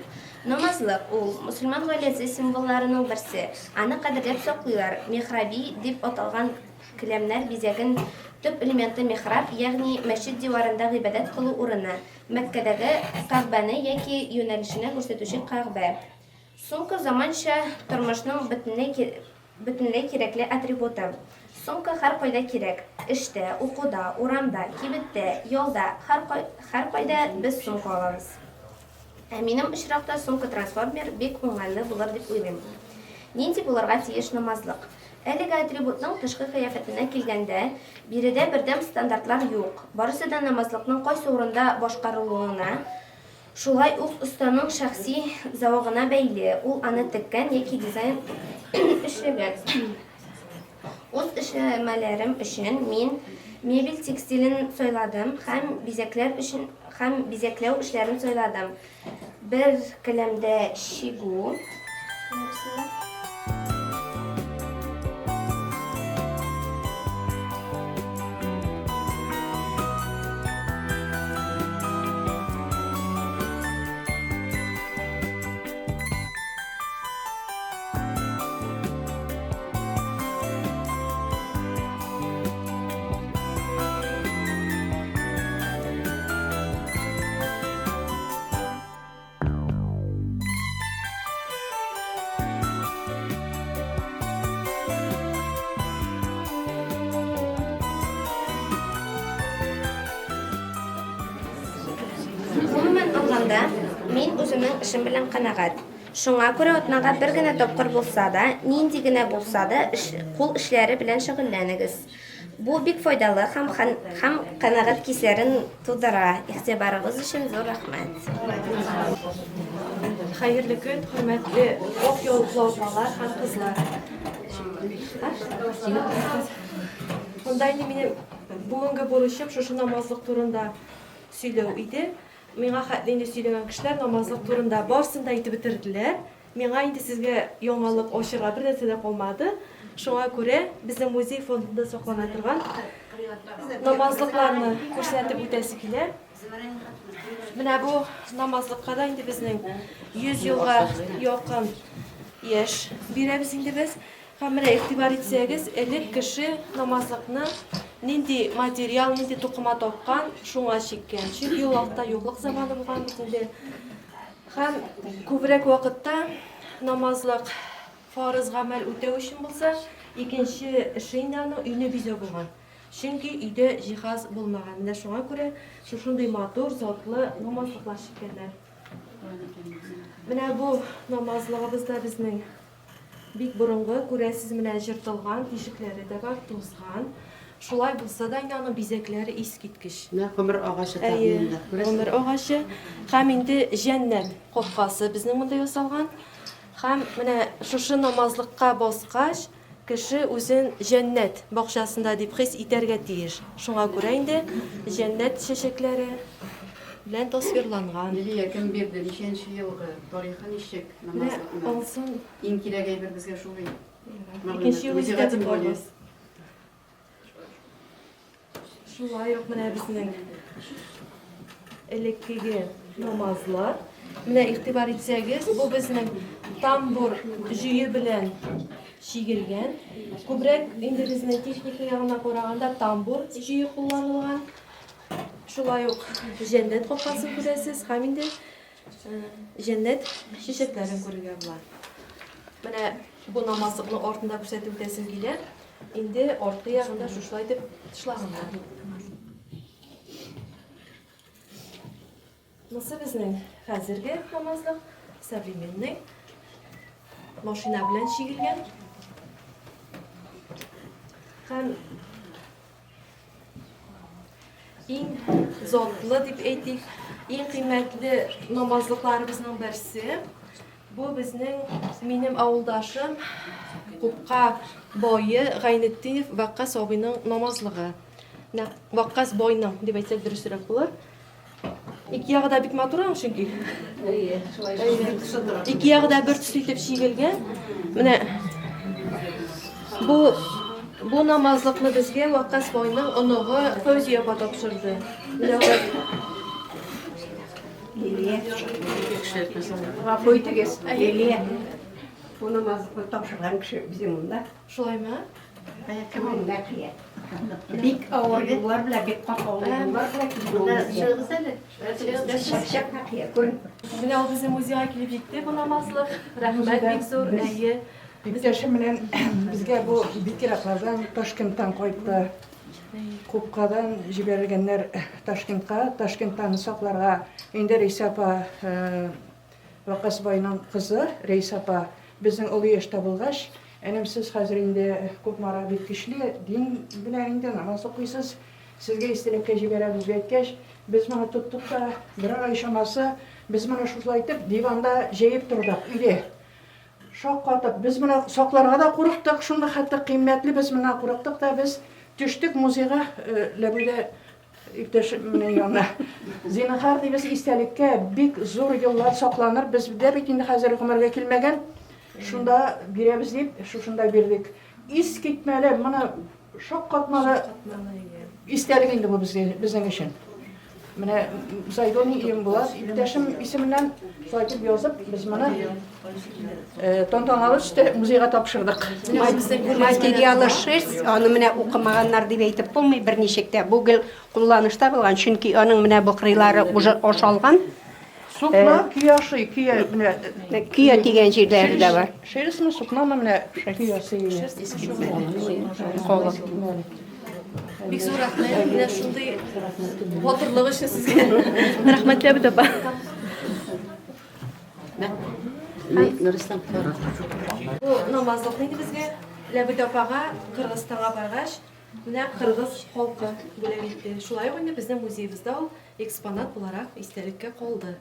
Speaker 9: Намазлык ул, мөселман гаиләсе символларының берсе. Аны кадерләп саклыйлар. Михраби дип аталган келәмнәр бизәген төп элементы михраб, ягъни мәчет диварында гыйбадәт кылу урыны, Мәккәдәге Кәгъбәне яки юнәлешенә күрсәтүче Кәгъбә. Сумка заманча тормышның бөтенләй бөтенләй кирәкле атрибуты. Сумка һәркайда кирәк. Эштә, укуда, урамда, кибеттә, ялда, һәркайда без сумка алабыз. Ә минем очракта сумка-трансформер бик уңайлы булыр дип уйлыйм. Нинди булырга тиеш намазлык? Әлеге атрибутның тышкы кыяфәтенә килгәндә, биредә бердәм стандартлар юк. Барысы да намазлыкның кайсы урында башкарылуына, Шулай ук останың шәхси зәвыгына бәйле, ул аны теккән яки дизайн эшләгән. Үз эшләнмәләрем өчен мин мебель текстилен сайладым һәм бизәкләр өчен һәм бизәкләү эшләрен сайладым. Бер келәмдә чигү. Гомумән алганда, мин үземнең эшем белән канәгать. Шуңа күрә атнага бер генә тапкыр булса да, нинди генә булса да эш, кул эшләре белән шөгыльләнегез. Бу бик файдалы һәм һәм канәгать хисләрен тудыра. Игътибарыгыз өчен зур рәхмәт.
Speaker 10: Хәерле көн, хөрмәтле ак яулыклы апалар һәм кызлар. Монда инде минем бүгенге бурычым шушы намазлык турында сөйләү иде. Миңа хәтле инде сөйләгән кешеләр намазлык турында барысын да әйтеп бетерделәр. Миңа инде сезгә яңалык ачырга бер нәрсә дә калмады. Шуңа күрә безнең музей фондында саклана торган намазлыкларны күрсәтеп үтәсе килә. Менә бу намазлыкка да инде безнең 100 елга якын яшь бирәбез инде без. Һәм менә игътибар итсәгез, элек кеше намазлыкны нинди материал, нинди тукыма тапкан, шуңа чиккән. Чөнки ул вакытта юклык заманы булган бит инде. Һәм күбрәк вакытта намазлык фарыз гамәл үтәү өчен булса, икенче эше инде аның өйне бизәү булган. Чөнки өйдә җиһаз булмаган. Менә шуңа күрә шушындый матур, затлы намазлыклар чиккәннәр. Менә бу намазлыгыбыз да безнең Бик борынгы, күрәсез, менә җыртылган, тишекләре дә бар, тузган. Шулай булса да инде аның бизәкләре искиткеч.
Speaker 1: Менә гомер агачы тагын
Speaker 10: Әйе,
Speaker 1: монда, күрәсезме?
Speaker 10: гомер агачы. Һәм инде җәннәт капкасы безнең монда ясалган. Һәм менә шушы намазлыкка баскач, кеше үзен җәннәт бакчасында дип хис итәргә тиеш. Шуңа күрә инде җәннәт чәчәкләре белән тасвирланган.
Speaker 6: Лилия, кем бирде, ничәнче елгы, тарихы ничек?
Speaker 10: Менә алсын.
Speaker 6: Иң кирәк әйбер безгә шул бит.
Speaker 10: Икенче юлы җитә тотабыз. Шулай ук менә безнең элеккеге намазлар. Менә игътибар итсәгез, бу безнең тамбур җөе белән чигелгән. Күбрәк инде безнең техника ягына караганда тамбур җөе кулланылган. Шулай ук җәннәт капкасын күрәсез һәм инде Җәннәт чәчәкләрен күрергә була. Менә бу намазлыкның артында күрсәтеп үтәсем килә. Инде арткы ягында шушылай итеп тышлаганнар. Монысы безнең хәзерге намазлык, современный. Машина белән чигелгән. Һәм Иң затлы дип әйтик, иң кыйммәтле намазлыкларыбызның берсе. Бу безнең минем авылдашым Купка бае Гайнетдинов Ваккас абыйның намазлыгы. Ваккас байның дип әйтсәк дөресрәк булыр. Ике ягы да бик матур аның чөнки.
Speaker 4: Әйе, шулай.
Speaker 10: Ике ягы да бер төсле итеп чигелгән. Менә бу бу намазлыкны безгә Вакас байның оныгы Фәүзия апа тапшырды. Менә
Speaker 4: Лилия. Гафу итегез, Лилия. Бу намазлыкны тапшырган кеше безнең монда.
Speaker 10: Шулаймы?
Speaker 4: Нәкыя. Бик авыр юллар белән, бик катлаулы юллар белән килде ул безгә. Чак-чак Нәкыя, күрен.
Speaker 10: Менә ул безнең музейга килеп җитте бу намазлык. Рәхмәт бик зур, әйе.
Speaker 11: Иптәшем белән безгә бу бик ераклардан, Ташкенттан кайтты. Купкадан җибәрелгәннәр Ташкентка. Ташкенттан сакларга инде Рәйсә апа Вакас байның кызы Рәйсә апа безнең олы яшьтә булгач, Энем, сез хәзер инде Кукмара бик көчле, дин белән инде намаз укыйсыз, сезгә истәлеккә җибәрәбез дип әйткәч, без моны тоттык та, берәр ай чамасы без моны шушылай итеп диванда җәеп тордык, өйдә. Шаккатып, без менә сакларга да курыктык, шундый хәтта кыйммәтле без менә курыктык та без төштек музейга, Ләбүдә иптәш менә янына. Зинһар дибез истәлеккә, бик зур еллар сакланыр, бездә бит инде хәзер гомергә килмәгән, шунда бирәбез дип, шушында бирдек. Искитмәле, моны шаккатмалы истәлек инде бу безгә, безнең өчен. Менә Зайдони Имбулат иптәшем исеменнән шулай дип язып, без моны э, тантаналы төстә музейга тапшырдык.
Speaker 12: Материалы шерсть, аны менә укымаганнар дип әйтеп булмый берничек тә. Бу гел кулланышта булган, чөнки аның менә бу кырыйлары уже ашалган.
Speaker 11: Сукна көя ашый, көя менә.
Speaker 12: Көя дигән җирләре дә бар.
Speaker 11: Шерстьме, сукнамы менә көя сөйли.
Speaker 10: Бик зур рәхмәт. Менә шундый батырлык өчен сезгә. Рәхмәт, Ләбит апа.
Speaker 1: Нурислам.
Speaker 10: Бу намазлыкны инде безгә Ләбит апага Кыргызстанга баргач, менә кыргыз халкы бүләк итте. Шулай ук инде безнең музеебызда ул экспонат буларак истәлеккә калды.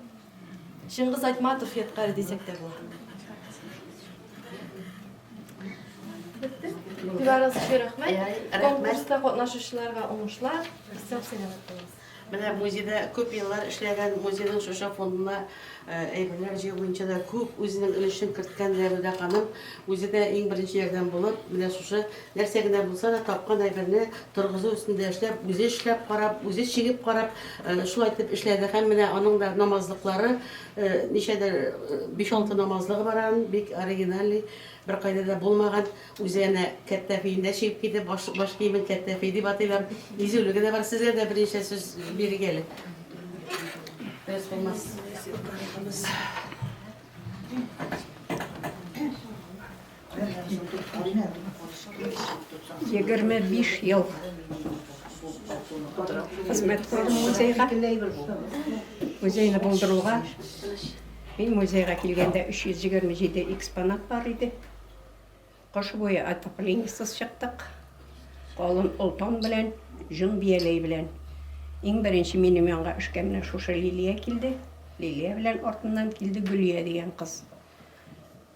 Speaker 10: Чыңгыз Айтматов ядкаре дисәк тә була. Бетте. Игътибарыгыз өчен рәхмәт. Конкурста катнашучыларга уңышлар. Исән-сәламәт булыгыз.
Speaker 1: Менә музейда күп еллар эшләгән, музейның шушы фондына әйберләр җыю буенча да күп үзенең өлешен керткән Ләбүдә ханым үзе дә иң беренчеләрдән булып, менә шушы нәрсә генә булса да тапкан әйберне торгызу өстендә эшләп, үзе эшләп карап, үзе чигеп карап, шулай итеп эшләде. Һәм менә аның да намазлыклары, ничәдер биш-алты намазлыгы бар аның, бик оригинальный. Беркайда да булмаган, үзе әнә кәттәфиен дә чигеп киде, баш, баш киемен кәттәфи дип атыйлар. Изүлеге дә бар. Сезгә дә берничә сүз бирик әле. Дөрес булмас.
Speaker 12: 25 ел хезмәт куйдым музейга. Музейны булдыруга Мин музейга килгәндә 327 экспонат бар иде. Кыш буе отоплениесыз чыктык. Калын олтан белән, җон бияләй белән. Иң беренче минем янга эшкә менә шушы Лилия килде. Лилия белән артыннан килде Гөлия дигән кыз.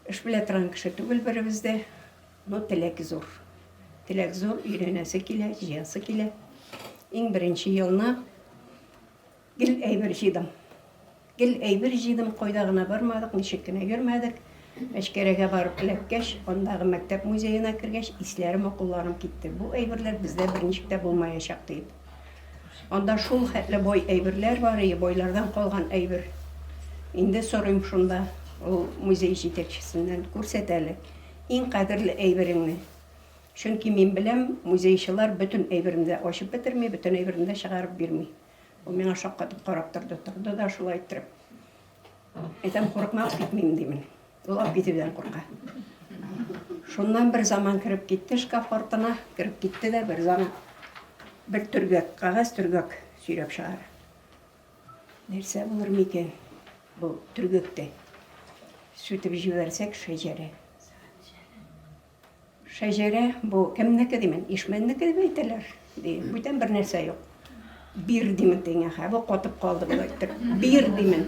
Speaker 12: Эш белә торган кеше түгел беребез дә, но теләк зур. Теләк зур, өйрәнәсе килә, җыясы килә. Иң беренче елны Гел әйбер җыйдым. Гел әйбер җыйдым, кайда гына бармадык, ничек кенә йөрмәдек. Мәчкәрәгә барып эләккәч, андагы мәктәп музеена кергәч, исләрем, акылларым китте. Бу әйберләр бездә берничек тә булмаячак диеп. Анда шул хәтле бай әйберләр бар ие, байлардан калган әйбер. Инде сорыйм шунда ул музей җитәкчесеннән, күрсәт әле, иң кадерле әйбереңне. Чөнки мин беләм, музейчылар бөтен әйберне дә ачып бетерми, бөтен әйберне дә чыгарып бирми. Ул миңа шаккатып карап торды, торды да шулай иттереп. Әйтәм, курыкма, алып китмим, димен. Ул алып китүдән курка. Шуннан бер заман кереп китте шкаф артына, кереп китте дә бер заман бер төргәк, кәгазь төргәк сөйрәп чыгара. Нәрсә булыр микән бу төргәктә? Сүтеп җибәрсәк, шәҗәрә. Шәҗәрә бу кемнеке димен, Ишмәннеке дип әйтәләр, ди. Бүтән бер нәрсә юк. Бир димен дигән хә, бу катып калды болай итеп. Бир димен.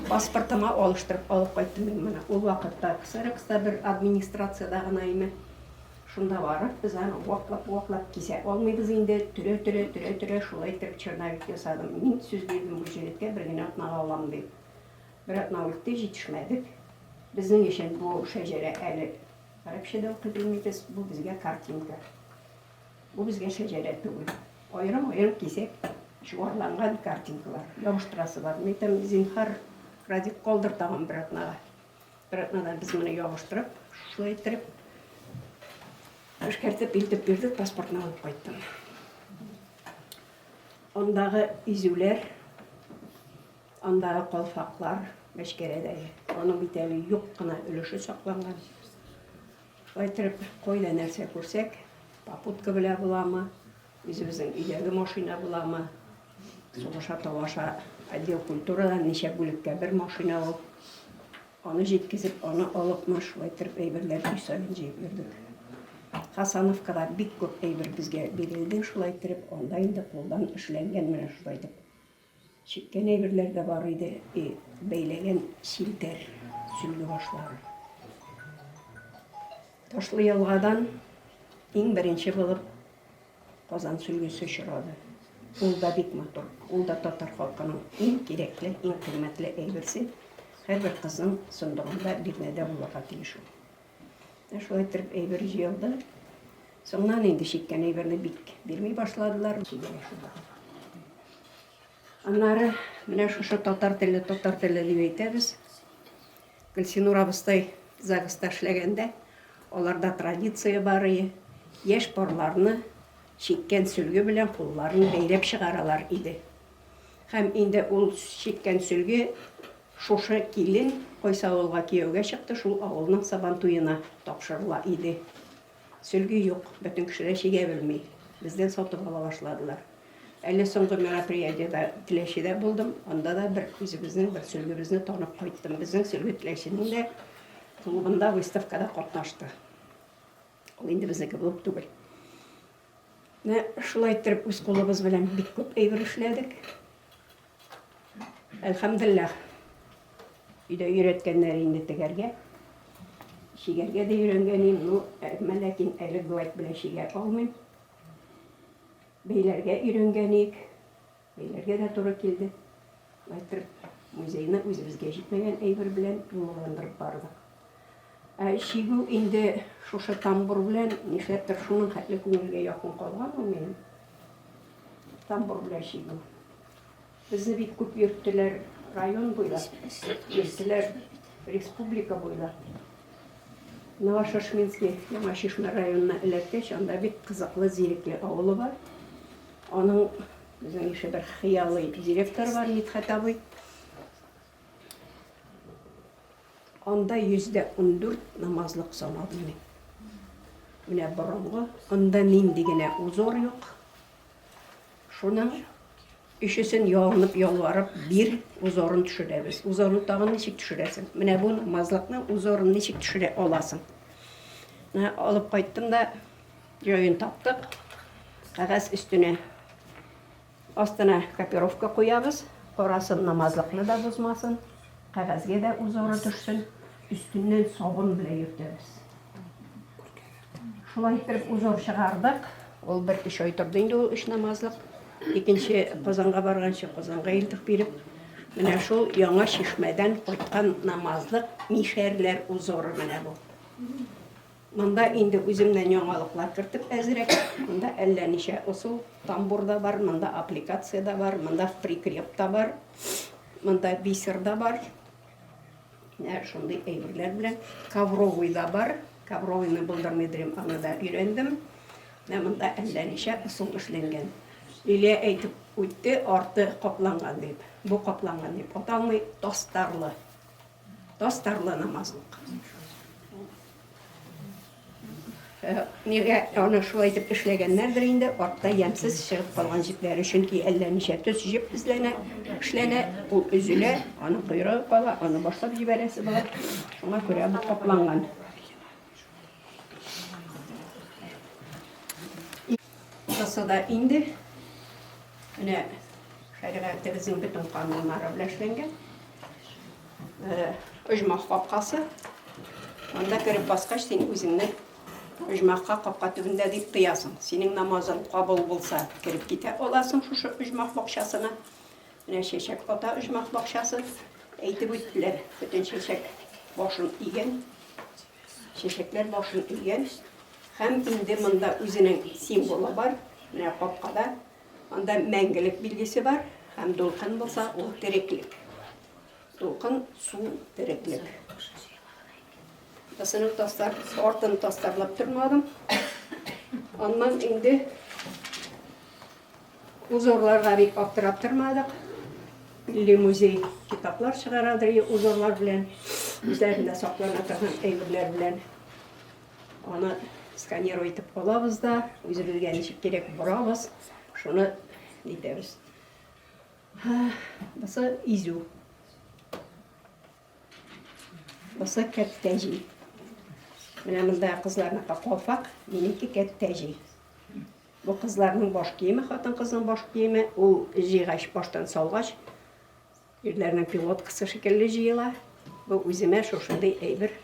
Speaker 12: Паспортыма алыштырып алып кайттым мин моны. Ул вакытта ксерокста бер администрациядә гына име. Шунда барып, без аны ваклап-ваклап кисә алмыйбыз инде, төрә-төрә, төрә-төрә шулай итеп черновик ясадым. Мин сүз бирдем бу җегеткә, бер генә атнага алам дип. Бер атна үтте, җитешмәдек. Безнең өчен бу шәҗәрә әле гарәпчә дә укый белмибез, бу безгә картинка. Бу безгә шәҗәрә түгел. Аерым-аерым кисәк чуарланган картинкалар. Ябыштырасы бар. Мин әйтәм, зинһар, Радик, калдыр тагын бер атнага. Бер атнадан без моны ябыштырып, шулай иттереп, эшкәртеп илтеп бирдек, паспортны алып кайттым. Андагы изүләр, Андагы калфаклар Мәчкәрәдәге. Аның бит әле юк кына өлеше сакланган. Шулай иттереп, кайда нәрсә күрсәк, попутка белә буламы, үзебезнең өйдәге машина буламы, сугыша-талаша отдел культурадан ничә бүлеккә бер машина ул. Аны җиткезеп, аны алыпмы, шулай иттереп әйберләр өй саен җыеп йөрдек. Хасановкада бик күп әйбер безгә бирелде, шулай иттереп, анда инде кулдан эшләнгән менә шулай итеп. Чиккән әйберләр дә бар иде, и бәйләгән челтәр, сөлге башлары. Ташлы елгадан иң беренче булып Казан сөлгесе очрады. Ул да бик матур. Ул да татар халкының иң кирәкле, иң кыйммәтле әйберсе. Һәрбер кызның сындыгында бирнәдә булырга тиеш ул. Менә шулай иттереп әйбер җыелды. Соңыннан инде чиккән әйберне бик бирми башладылар. Аннары менә шушы татар теле, татар теле дип әйтәбез. Гөлсинур абыстай ЗАГСта эшләгәндә, аларда традиция бар ие, яшь парларны чиккән сөлге белән кулларын бәйләп чыгаралар иде. Һәм инде ул чиккән сөлге шушы килен кайсы авылга кияүгә чыкты, шул авылның Сабантуена тапшырыла иде. Сөлге юк, бөтен кеше дә чигә белми. Бездән сатып ала башладылар. Әле соңгы мероприятиедә Теләчедә булдым, анда да бер үзебезнең бер сөлгебезне танып кайттым. Безнең сөлге Теләченең дә клубында выставкада катнашты. Ул инде безнеке булып түгел. Менә шулай иттереп үз кулыбыз белән бик күп әйбер эшләдек. Әлхәмдулиллаһ. Өйдә өйрәткәннәр инде тегәргә. Чигәргә дә өйрәнгән идем, ну, әмма ләкин әле гладь белән чигә алмыйм. Бәйләргә өйрәнгән идек. Бәйләргә дә туры килде. Шулай иттереп, музейны үзебезгә җитмәгән әйбер белән тулыландырып бардык. Ә чигү инде шушы тамбур белән нишләптер шуның хәтле күңелгә якын калган ул минем. Тамбур белән чигү. Безне бик күп йөрттеләр район буйлап, йөрттеләр республика буйлап. Новошашминский Яңа Чишмә районына эләккәч, анда бик кызыклы Зирекле авылы бар. Аның безнең ише бер хыялый директоры бар, Мидхәт абый. Анда 14% намазлык санадым мин. Менә борынгы, анда нинди генә узор юк. Шуның өчесен ялынып, ялварып, бир, узорын төшерәбез. Узорны тагын ничек төшерәсең? Менә бу намазлыкның узорын ничек төшерә аласың? Менә алып кайттым да, җаен таптык. Кәгазь өстенә астына копировка куябыз. Карасын, намазлыкны да бозмасын, кәгазьгә дә узоры төшсен. Өстеннән сабын белән йөртәбез. Шулай иттереп узор чыгардык. Ул бер өч ай торды инде ул өч намазлык. Икенче Казанга барганчы Казанга илтеп биреп, менә шул Яңа Чишмәдән кайткан намазлык мишәрләр узоры менә бу. Монда инде үземнән яңалыклар кертеп әзрәк. Монда әллә ничә ысул, тамбур да бар, монда аппликация да бар, монда прикреп та бар, монда бисер да бар. Менә шундый әйберләр белән. Ковровый да бар. Ковровыйны булдырмый дөрим, аны да өйрәндем. Менә монда әллә ничә ысул эшләнгән. Лилия әйтеп үтте, арты капланган дип. Бу капланган дип аталмый, тастарлы. Тастарлы намазлык. Э, нигә аны шулай итеп эшләгәннәрдер инде, артта ямьсез чыгып калган җепләре, чөнки әллә ничә төс җеп эзләнә, эшләнә, ул өзелә, аның койрыгы кала, аны башлап җибәрәсе була. Шуңа күрә бу капланган. Бусы да инде менә шәригатебезнең бөтен кануннары белән эшләнгән. Э, оҗмах капкасы. Анда кереп баскач, син үзеңне оҗмахка капка төбендә дип тоясың. Синең намазың кабул булса, кереп китә аласың шушы оҗмах бакчасына. Менә чәчәк ата оҗмах бакчасы. Әйтеп үттеләр, бөтен чәчәк башын игән. Чәчәкләр башын игән. Һәм инде монда үзенең символы бар. Менә капкада анда мәңгелек билгесе бар. Һәм дулкын булса, ул тереклек. Дулкын, су, тереклек. Бысының тастар, артын тастарлап тормадым. Аннан инде узорларга бик аптырап тормадык. Милли музей китаплар чыгарадыр узорлар белән, үзләрендә саклана торган әйберләр белән. Аны сканировать итеп алабыз да, үзебезгә ничек кирәк борабыз, шуны нитәбез. Бусы изү. Бусы кәттәҗи. Менә монда кызларныкы калфак, минеке кәттәҗи. Бу кызларның баш киеме, хатын-кызның баш киеме. Ул җыйгач, баштан салгач, ирләрнең пилоткасы шикелле җыела. Бу үземә шушындый әйбер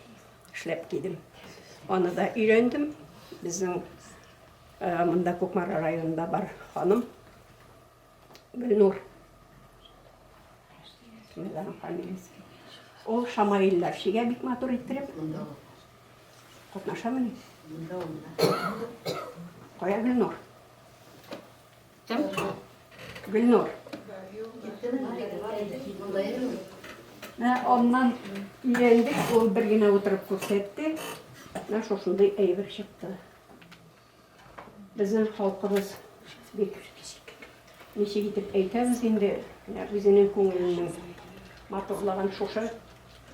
Speaker 12: эшләп кидем. Аны да өйрәндем. Безнең монда Кукмара районында бар ханым Гөлнур. Аның фамилиясе. Ул шамаилләр чигә бик матур иттереп. Катнашамыни? Кая Гөлнур? Кем? Гөлнур. Менә аннан өйрәндек, ул бер генә утырып күрсәтте. Менә шушындый әйбер чыкты. Безнең халкыбыз бик ничек итеп әйтәбез инде, менә үзенең күңеленең матурлыгын шушы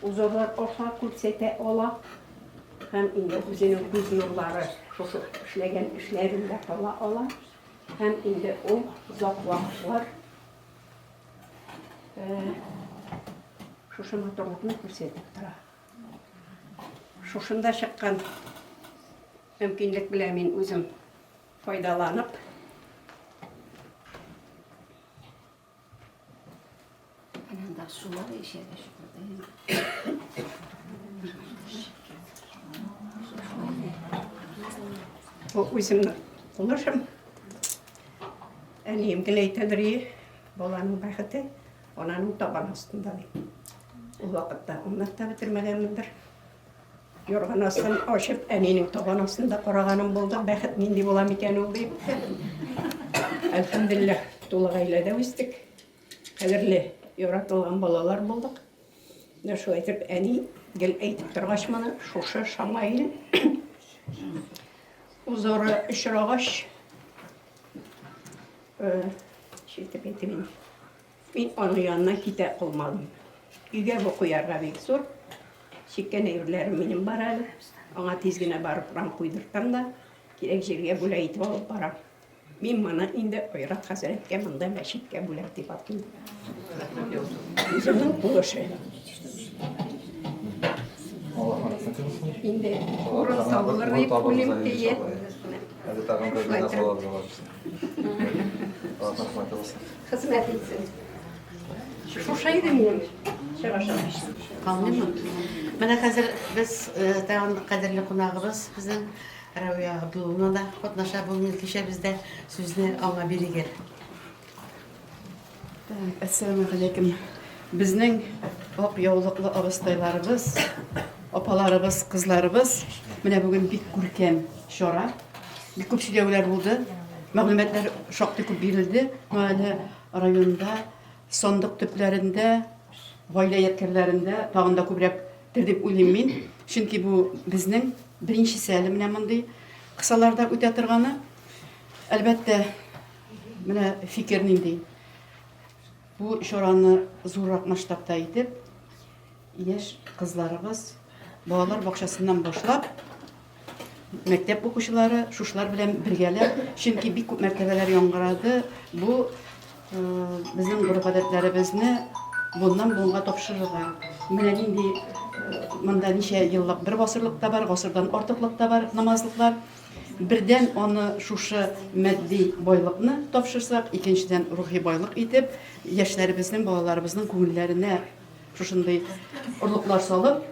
Speaker 12: узорлар аша күрсәтә ала. Һәм инде үзенең күз нурлары шушы эшләгән эшләрендә кала ала. Һәм инде ул озак вакытлар шушы матурлыкны күрсәтеп тора. Шушында чыккан мөмкинлек белән мин үзем файдаланып,
Speaker 4: Анда сулар эчәде шукырда.
Speaker 12: Бу үземнең кулышым. Әнием гел әйтәдер, баланың бәхете ананың табан астында дип. Ул вакытта аңлап та бетермәгәнмендер. Юрган астын ачып, әнинең табан астында караганым булды. Бәхет нинди була микән ул дип. Әлхәмдүлилләһ, тулы гаиләдә үстек. Кадерле, яратылган балалар булдык. Менә шулай итеп әни гел әйтеп торгач моны, шушы шамаил узоры очрагач, ничек итеп әйтим инде. Мин аның яныннан китә алмадым. Өйгә бу куярга бик зур. Чиккән әйберләрем минем бар әле. Аңа тиз генә барып рам куйдыртам да, кирәк җиргә бүләк итеп алып барам. Мин моны инде Айрат хәзрәткә монда мәчеткә бүләк дип атыйм. Үземнең кул эше. Инде урын табылыр дип уйлыйм, әйе.
Speaker 13: Әле тагын бер генә салабыз алар. Аллаһ рәхмәте булсын.
Speaker 12: Хезмәт итсен. Шушы иде минем чыгышым.
Speaker 1: Калмыймы? Менә хәзер без э, тагын кадерле кунагыбыз безнең Равия Абдулловна да катнаша бүгенге кичәбездә. Сүзне аңа бирик әле.
Speaker 5: Так, әссәламү Безнең ак яулыклы абыстайларыбыз, апаларыбыз, кызларыбыз менә бүген бик күркәм чара. Бик күп сөйләүләр булды. Мәгълүматлар шактый күп бирелде. Но әле районда сандык төпләрендә, гаилә ядкәрләрендә тагын да күбрәктер дип уйлыйм мин. Чөнки бу безнең беренчесе әле менә мондый кысаларда үтә торганы. Әлбәттә, Менә фикер нинди. Бу чараны зуррак масштабта итеп, яшь кызларыбыз балалар бакчасыннан башлап, мәктәп укучылары шушылар белән бергәләп, чөнки бик күп мәртәбәләр яңгырады, бу э, безнең гореф-гадәтләребезне буыннан буынга тапшырырга. Менә нинди э, монда ничә еллык бер гасырлык та бар, гасырдан артыклык та бар намазлыклар. Бердән, аны шушы матди байлыкны тапшырсак, икенчедән, рухи байлык итеп, яшьләребезнең, балаларыбызның күңелләренә шушындый орлыклар салып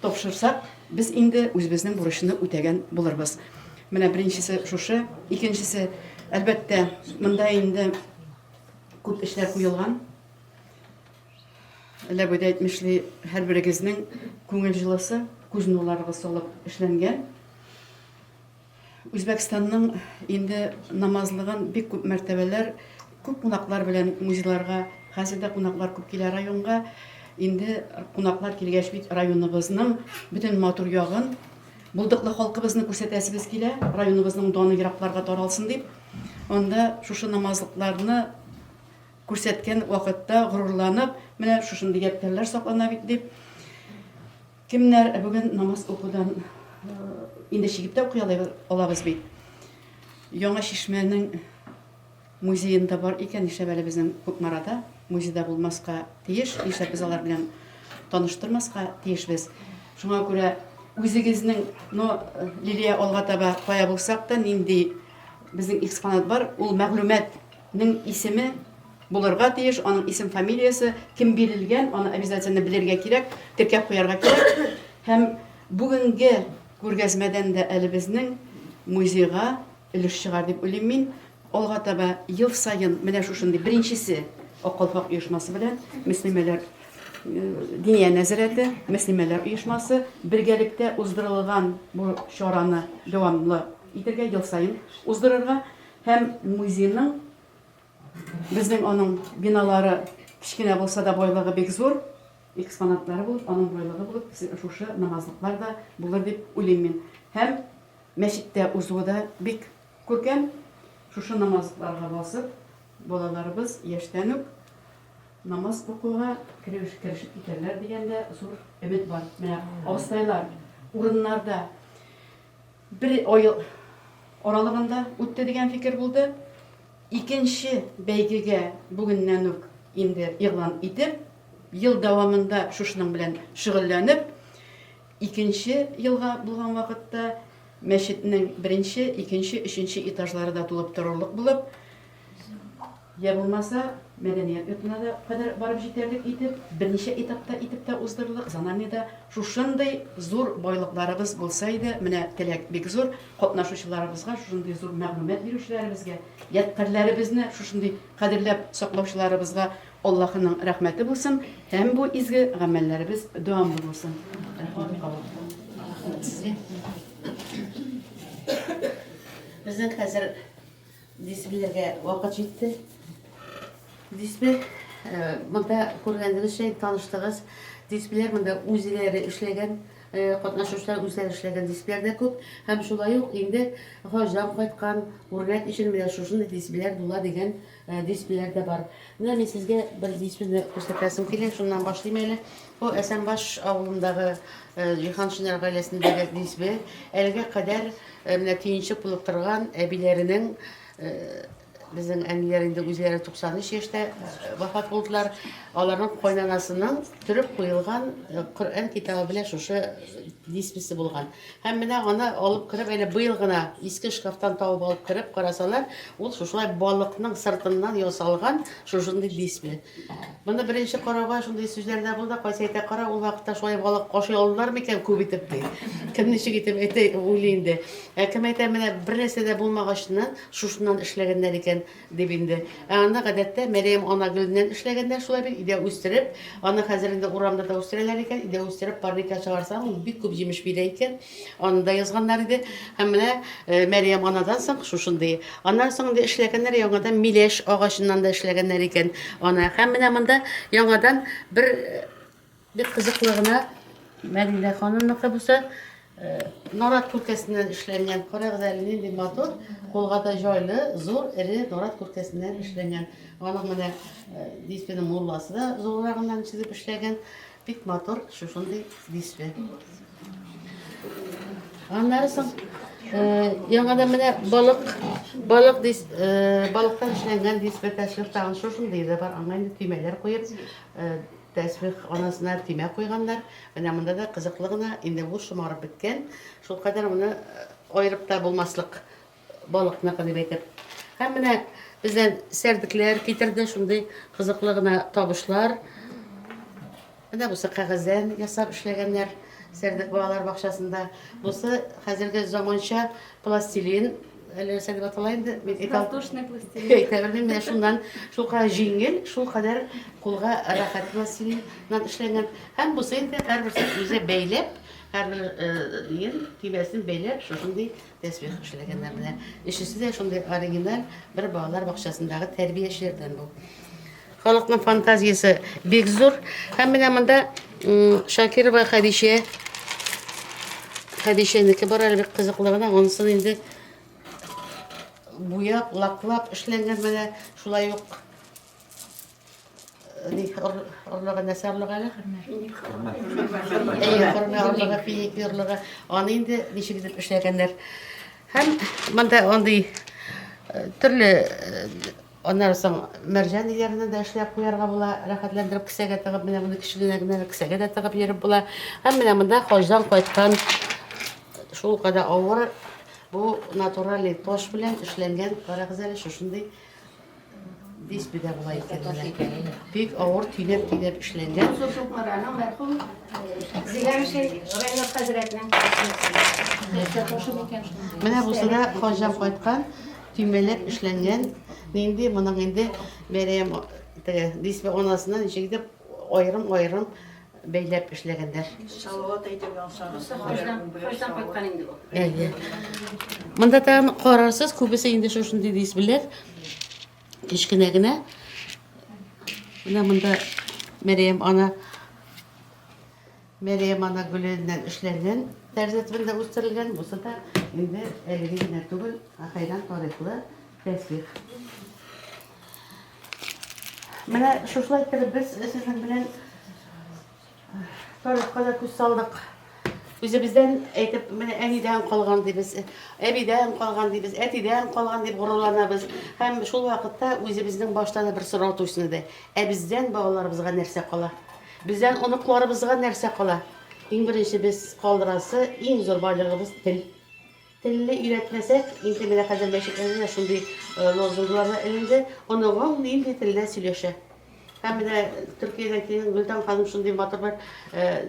Speaker 5: тапшырсак, без инде үзебезнең бурычны үтәгән булырбыз. Менә беренчесе шушы, икенчесе, әлбәттә, монда инде күп эшләр куелган. Ләбүдә әйтмешли, һәрберегезнең күңел җылысы, күз нурларыгыз салып эшләнгән. Үзбәкстанның инде намазлыгын бик күп мәртәбәләр, күп кунаклар белән музейларга, хәзер дә кунаклар күп килә районга. Инде кунаклар килгәч бит районыбызның бөтен матур ягын, булдыклы халкыбызны күрсәтәсебез килә, районыбызның даны еракларга таралсын дип. Анда шушы намазлыкларны күрсәткән вакытта горурланып, менә шушындый ядкәрләр саклана бит дип, кемнәр бүген намаз укудан инде чигеп тә укый алабыз бит. Яңа Чишмәнең музеенда бар икән, нишләп әле безнең Кукмарада музейда булмаска тиеш, нишләп без алар белән таныштырмаска тиешбез. Шуңа күрә үзегезнең, но Лилия алга таба кая булсак та, нинди безнең экспонат бар, ул мәгълүмат Нең исеме булырга тиеш, аның исем-фамилиясе, кем бирелгән, аны обязательно белергә кирәк, теркәп куярга кирәк. Һәм бүгенге күргәзмәдән дә әле безнең музейга өлеш чыгар дип уйлыйм мин. Алга таба ел саен менә шушындый беренчесе Ак калфак оешмасы белән мөслимәләр Диния нәзарәте, мөслимәләр оешмасы бергәлектә уздырылган бу чараны дәвамлы итәргә, ел саен уздырырга һәм музейның безнең аның биналары кечкенә булса да байлыгы бик зур, экспонатлары булып, аның байлыгы булып шушы намазлыклар да булыр дип уйлыйм мин. Һәм мәчеттә узуы да бик күркәм. Шушы намазлыкларга басып, балаларыбыз яшьтән үк намаз укуга керешеп китәрләр дигән дә зур өмет бар. Менә абыстайлар урыннарда бер ай аралыгында үтте дигән фикер булды. Икенче бәйгегә бүгеннән үк инде игълан итеп, ел дәвамында шушының белән шөгыльләнеп, икенче елга булган вакытта мәчетнең беренче, икенче, өченче этажлары да тулып торырлык булып, Йә булмаса, мәдәният йортына да кадәр барып җитәрлек итеп, берничә этапта итеп тә уздырырлык зональныйда шушындый зур байлыкларыбыз булса иде, менә теләк бик зур, катнашучыларыбызга, шушындый зур мәгълүмат бирүчеләребезгә, ядкарьләребезне шушындый кадерләп саклаучыларыбызга Аллаһының рәхмәте булсын һәм бу изге гамәлләребез дәвамлы булсын. Рәхмәт кабул.
Speaker 1: Рәхмәт сезгә. Безнең хәзер Дисбеләргә вакыт җитте. Дисбе, э, монда күргәнегезчә таныштыгыз. Дисбеләр монда үзләре эшләгән, э, катнашучылар үзләре эшләгән дисбеләр дә күп. Һәм шулай ук инде хаҗдан кайткан үрнәк өчен менә шушындый дисбеләр була дигән э, дисбеләр дә бар. Менә мин сезгә бер дисбене күрсәтәсем килә, шуннан башлыйм әле. Бу Әсәнбаш авылындагы Җиһаншиннар гаиләсендәге дисбе. Әлегә кадәр Менә төенчек булып торган әбиләренең безнең әниләр инде үзләре 93 яшьтә вафат булдылар. Аларның кайнанасының төреп куелган Коръән китабы белән шушы дисбесе булган. Һәм менә аны алып кереп, әле быел гына иске шкафтан табып алып кереп карасалар, ул шушылай балыкның сыртыннан ясалган шушындый дисбе. Моны беренче карауга шундый сүзләр дә булды, кайсы әйтә, кара, ул вакытта шулай балык ашый алдылар микән күп итеп ди. Кем ничек итеп әйтә, уйлый инде. Ә кем әйтә, менә бер нәрсә дә булмагачыннан шушыннан эшләгәннәр икән дип инде. Ә аны гадәттә Мәрьям ана гөленнән эшләгәннәр шулай бит, өйдә үстереп, аны хәзер инде урамда да үстерәләр икән, өйдә үстереп парникка чыгарсаң, ул бик күп җимеш бирә икән. Аны да язганнар иде. Һәм менә э, Мәрьям анадан соң шушындый. Аннан соң инде эшләгәннәр яңадан миләш агачыннан да эшләгәннәр икән аны. Һәм менә монда яңадан бер э, бик кызыклы гына Мәдинә ханымныкы булса, э, нарат күркәсеннән эшләнгән. Карагыз әле нинди матур, кулга да җайлы, зур, эре нарат күркәсеннән эшләнгән. Аның менә дисбенең мулласы да зуррагыннан чизеп эшләгән. Бик матур шушындый дисбе. Аннары соң э, яңадан менә балык, балык дис, э, балыктан эшләнгән дисбе тәсбих тагын шушындый да бар. Аңа инде төймәләр куеп, э, тәсбих анасына төймә куйганнар. Менә монда да кызыклы гына, инде бу шомарып беткән. Шулкадәр моны аерып та булмаслык балыкныкы дип әйтеп. Һәм менә бездән сәрдекләр китерде, шундый кызыклы гына табышлар. Менә бусы кәгазьдән ясап эшләгәннәр Сәрдек балалар бакчасында. Бусы хәзерге заманча пластилин, әллә нәрсә дип атала инде. Мин әйтә
Speaker 14: Воздушный пластилин.
Speaker 1: Әйтә белмим, менә шуннан шулкадәр җиңел, шулкадәр кулга рәхәт пластилиннан эшләнгән. Һәм бусы инде һәрберсен үзе бәйләп, һәрбер ел төймәсен бәйләп, шушындый тәсбих эшләгәннәр менә. Өчесе дә шундый оригиналь бер балалар бакчасындагы тәрбиячеләрдән бу. Халыкның фантазиясе бик зур. Һәм менә монда Шакирова Хәдичә. Хәдичәнеке бар әле бик кызыклы гына. Анысын инде буяп, лаклап эшләнгән менә шулай ук орлыгы нәрсә орлыгы әле? Хөрмә. Әйе, хөрмә орлыгы, финик орлыгы. Аны инде ничек итеп эшләгәннәр. Һәм монда андый төрле Аннары соң мәрҗән өйләренә дә эшләп куярга була, рәхәтләндереп кесәгә тыгып, менә моны кечкенә генә кесәгә дә тыгып йөреп була. Һәм менә монда хаҗдан кайткан шул кадәр авыр бу натуральный таш белән эшләнгән, карагыз әле, шушындый Дисбе дә була икән менә. Бик авыр төйнәп-төйнәп эшләнгән.
Speaker 4: Зур Кукмараның мәрхүм Зиганшин Райнур хәзрәтнең.
Speaker 1: Менә бусы да хаҗдан кайткан, төймәләп эшләнгән. Нинди моның инде Мәрьям теге дисбе анасына ничек итеп аерым-аерым бәйләп эшләгәннәр.
Speaker 6: Салават әйтеп алсагыз.
Speaker 4: Хаҗдан кайткан инде бу.
Speaker 1: Әйе. Монда тагын карарсыз, күбесе инде шушындый дисбеләр. Кечкенә генә. Менә монда Мәрьям ана Мәрьям ана гөленнән эшләнгән тәрәзә төбендә үстерелгән. Бусы да инде әлеге генә түгел, ә хәйран тарихлы тәсбих. Менә шушылай итеп без сезнең белән тарихка да күз салдык. Үзебездән әйтеп, менә әнидән калган дибез, әбидән калган дибез, әтидән калган дип горурланабыз. Һәм шул вакытта үзебезнең башта да бер сорау тусын иде. Ә бездән балаларыбызга нәрсә кала? Бездән оныкларыбызга нәрсә кала? Иң беренче без калдырасы иң зур байлыгыбыз тел. Телне өйрәтмәсәк, инде менә хәзер мәчетләрдә дә шундый лозунглар да эленде, оныгың нинди телдә сөйләшә? Һәм менә Төркиядән килгән Гөлтан ханым шундый матур бер